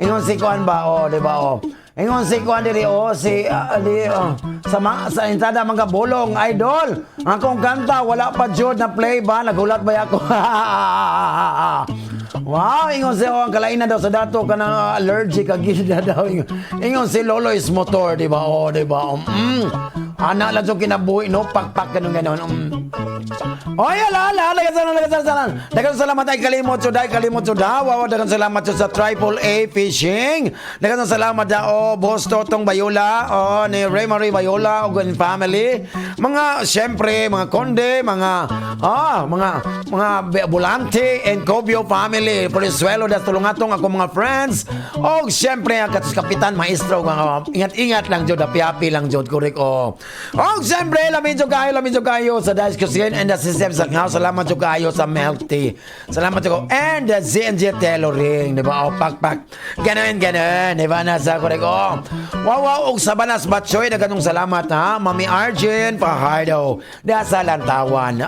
ingon si Kuan ba? O, di ba? O. Ingon si Kuan diri, o, si, di, oh, sa, sa entrada mga bolong, idol. Ang akong kanta, wala pa jud na play ba? Nagulat ba ako? Wow, ingon si, oh, ang kalainan daw sa dato kanang allergic agida daw. Ingon si Lolo's Motor, di ba? O, di ba? Ana lang sa kinabuhi, no? Pakpak, ganun, ganun. Oy, ala, ala, daghang salamat, daghang salamat. Daghang salamat ay kalimot so dai kalimot so da. Wow, daghang salamat sa Triple A Fishing. Daghang salamat da o Boss Totong Bayola, o ni Ray Marie Bayola ug ang family. Mga siyempre, mga konde, mga Volante and Cobio family, Polisuelo das tulungatong ako mga friends. Og siyempre ang katos kapitan maestro mga ingat-ingat lang jud, happy lang jud korek o. Og siyempre lamin jud kayo, lamin jud kayo sa Dice Cuisine and the System sa House. Salamat jud kayo sa Milk Tea. Salamat jud ko and the ZNG Tailoring, di ba? O pak pak. Ganun ganun, di ba? Nasa korek o. Wow, og sa Banas Batchoy daghang salamat ha, Mami Arjun Fajardo. Nasa Lantawan.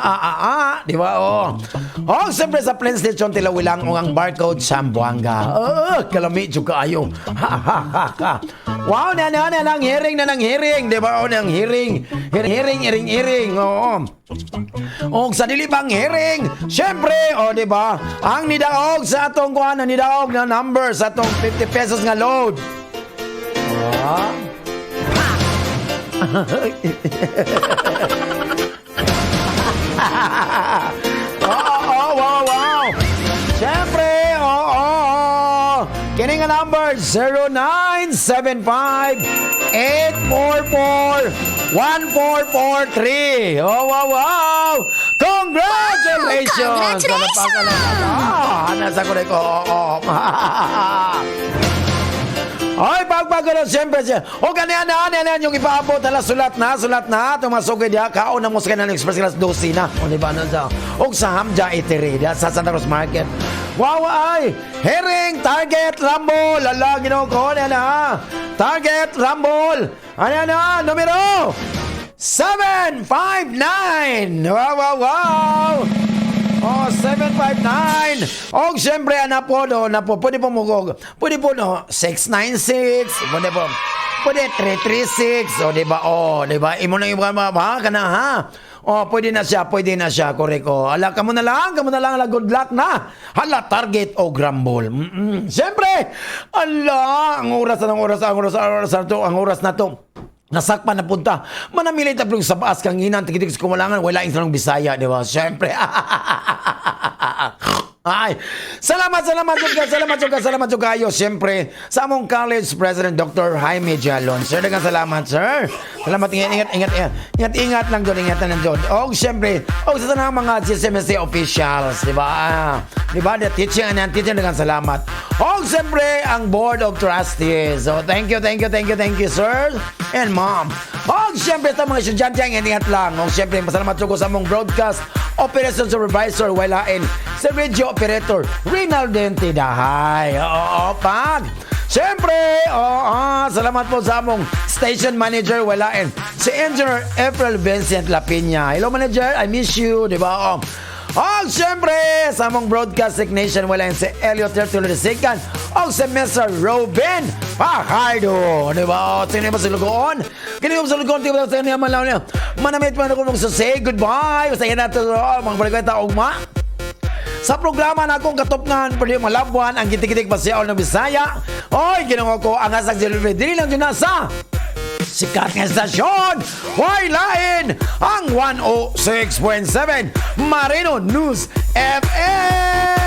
Di ba? O. Og siyempre sa Plain Station Tilawilang og ang Barcode Zamboanga. Oh, kalami jud kaayo. Ha ha ha ha. Wow, na na na nang hearing na nang hearing, di ba? O nang hearing. Hearing, hearing, hearing. Oo. Og sa dili pang hearing, syempre, o di ba? Ang nidaog sa atong kuan, ang nidaog na number sa atong 50 pesos nga load. Ah. Oo, wow. Siyempre, oo. Kini nga number 0975 844 1443. Oh, wow. Congratulations! Congratulations! Ah, nasa korek. Oo. Ay, pagpag siyempre siya. O ganyan na, ganyan yung ipaabot. Hala, sulat na, sulat na. Tumasok diya. Kaon na mo sa kanan Express class 12 na. O di ba na sa. O sa Hamja Eatery, diya sa Santa Cruz Market. Wow, ay! Herring, Target, Rumble. Lala, ginoo ko. Ano na? Target, Rumble. Ano na? Numero 759. Wow. Oh, 759. Og siyempre, ana po, no, na po, pwede po mo, pwede po, no, 696, pwede po. Pwede 336. O, di ba? O, di ba? Imo na yung mga ha, kana ha. O, pwede na siya, correct. O, ala, kamo na lang, ala, good luck na. Hala, target o grumble. Siyempre, ala, ang oras, ang oras, ang oras, ang oras na to, ang oras na to. Nasakpan na punta. Manamili tablong sa baas kang inan, tigitig sa kumulangan, wala yung tanong Bisaya, di ba? Siyempre. Ay, salamat, salamat, jud ka, salamat, jud ka, salamat, jud kayo. Siyempre, sa among college president, Dr. Jaime Jalon. Sir, daghang salamat, sir. Salamat, ingat, ingat, ingat, ingat, ingat, ingat lang doon, ingat lang doon. O, siyempre, o sa tanang mga GSMSA officials, di ba? Ah, di ba? The teaching and teaching, daghang salamat. O, siyempre, ang Board of Trustees. So, thank you, thank you, thank you, thank you, sir and ma'am. O, siyempre, sa mga estudyante, ingat, ingat lang. O, siyempre, masalamat ko sa among broadcast operation supervisor, walain si radio operator Rinaldo Tidahay. Oo, pag. Siyempre, oo, salamat po sa among station manager, walain si Engineer April Vincent Lapiña. Hello, manager, I miss you, di ba? Oh. Oh, siyempre, sa among broadcast technician, walain si Elliot Tertulo II, o si Mr. Robin Fajardo. Di ba? O, sino ba sa lugoon? Kini ba sa lugoon? Di ba sa niya man lang niya? Manamit man ako mong say goodbye. Basta yan nato, oh, mga balik ugma. Sa programa na akong katupngan, pwede malabuan ang gitik-gitik pasiyaw ng Bisaya. Oy, ginawa ko ang asag silbi. Dili lang dyan sa sikat nga estasyon. Hoy, lain ang 106.7 Marino News FM.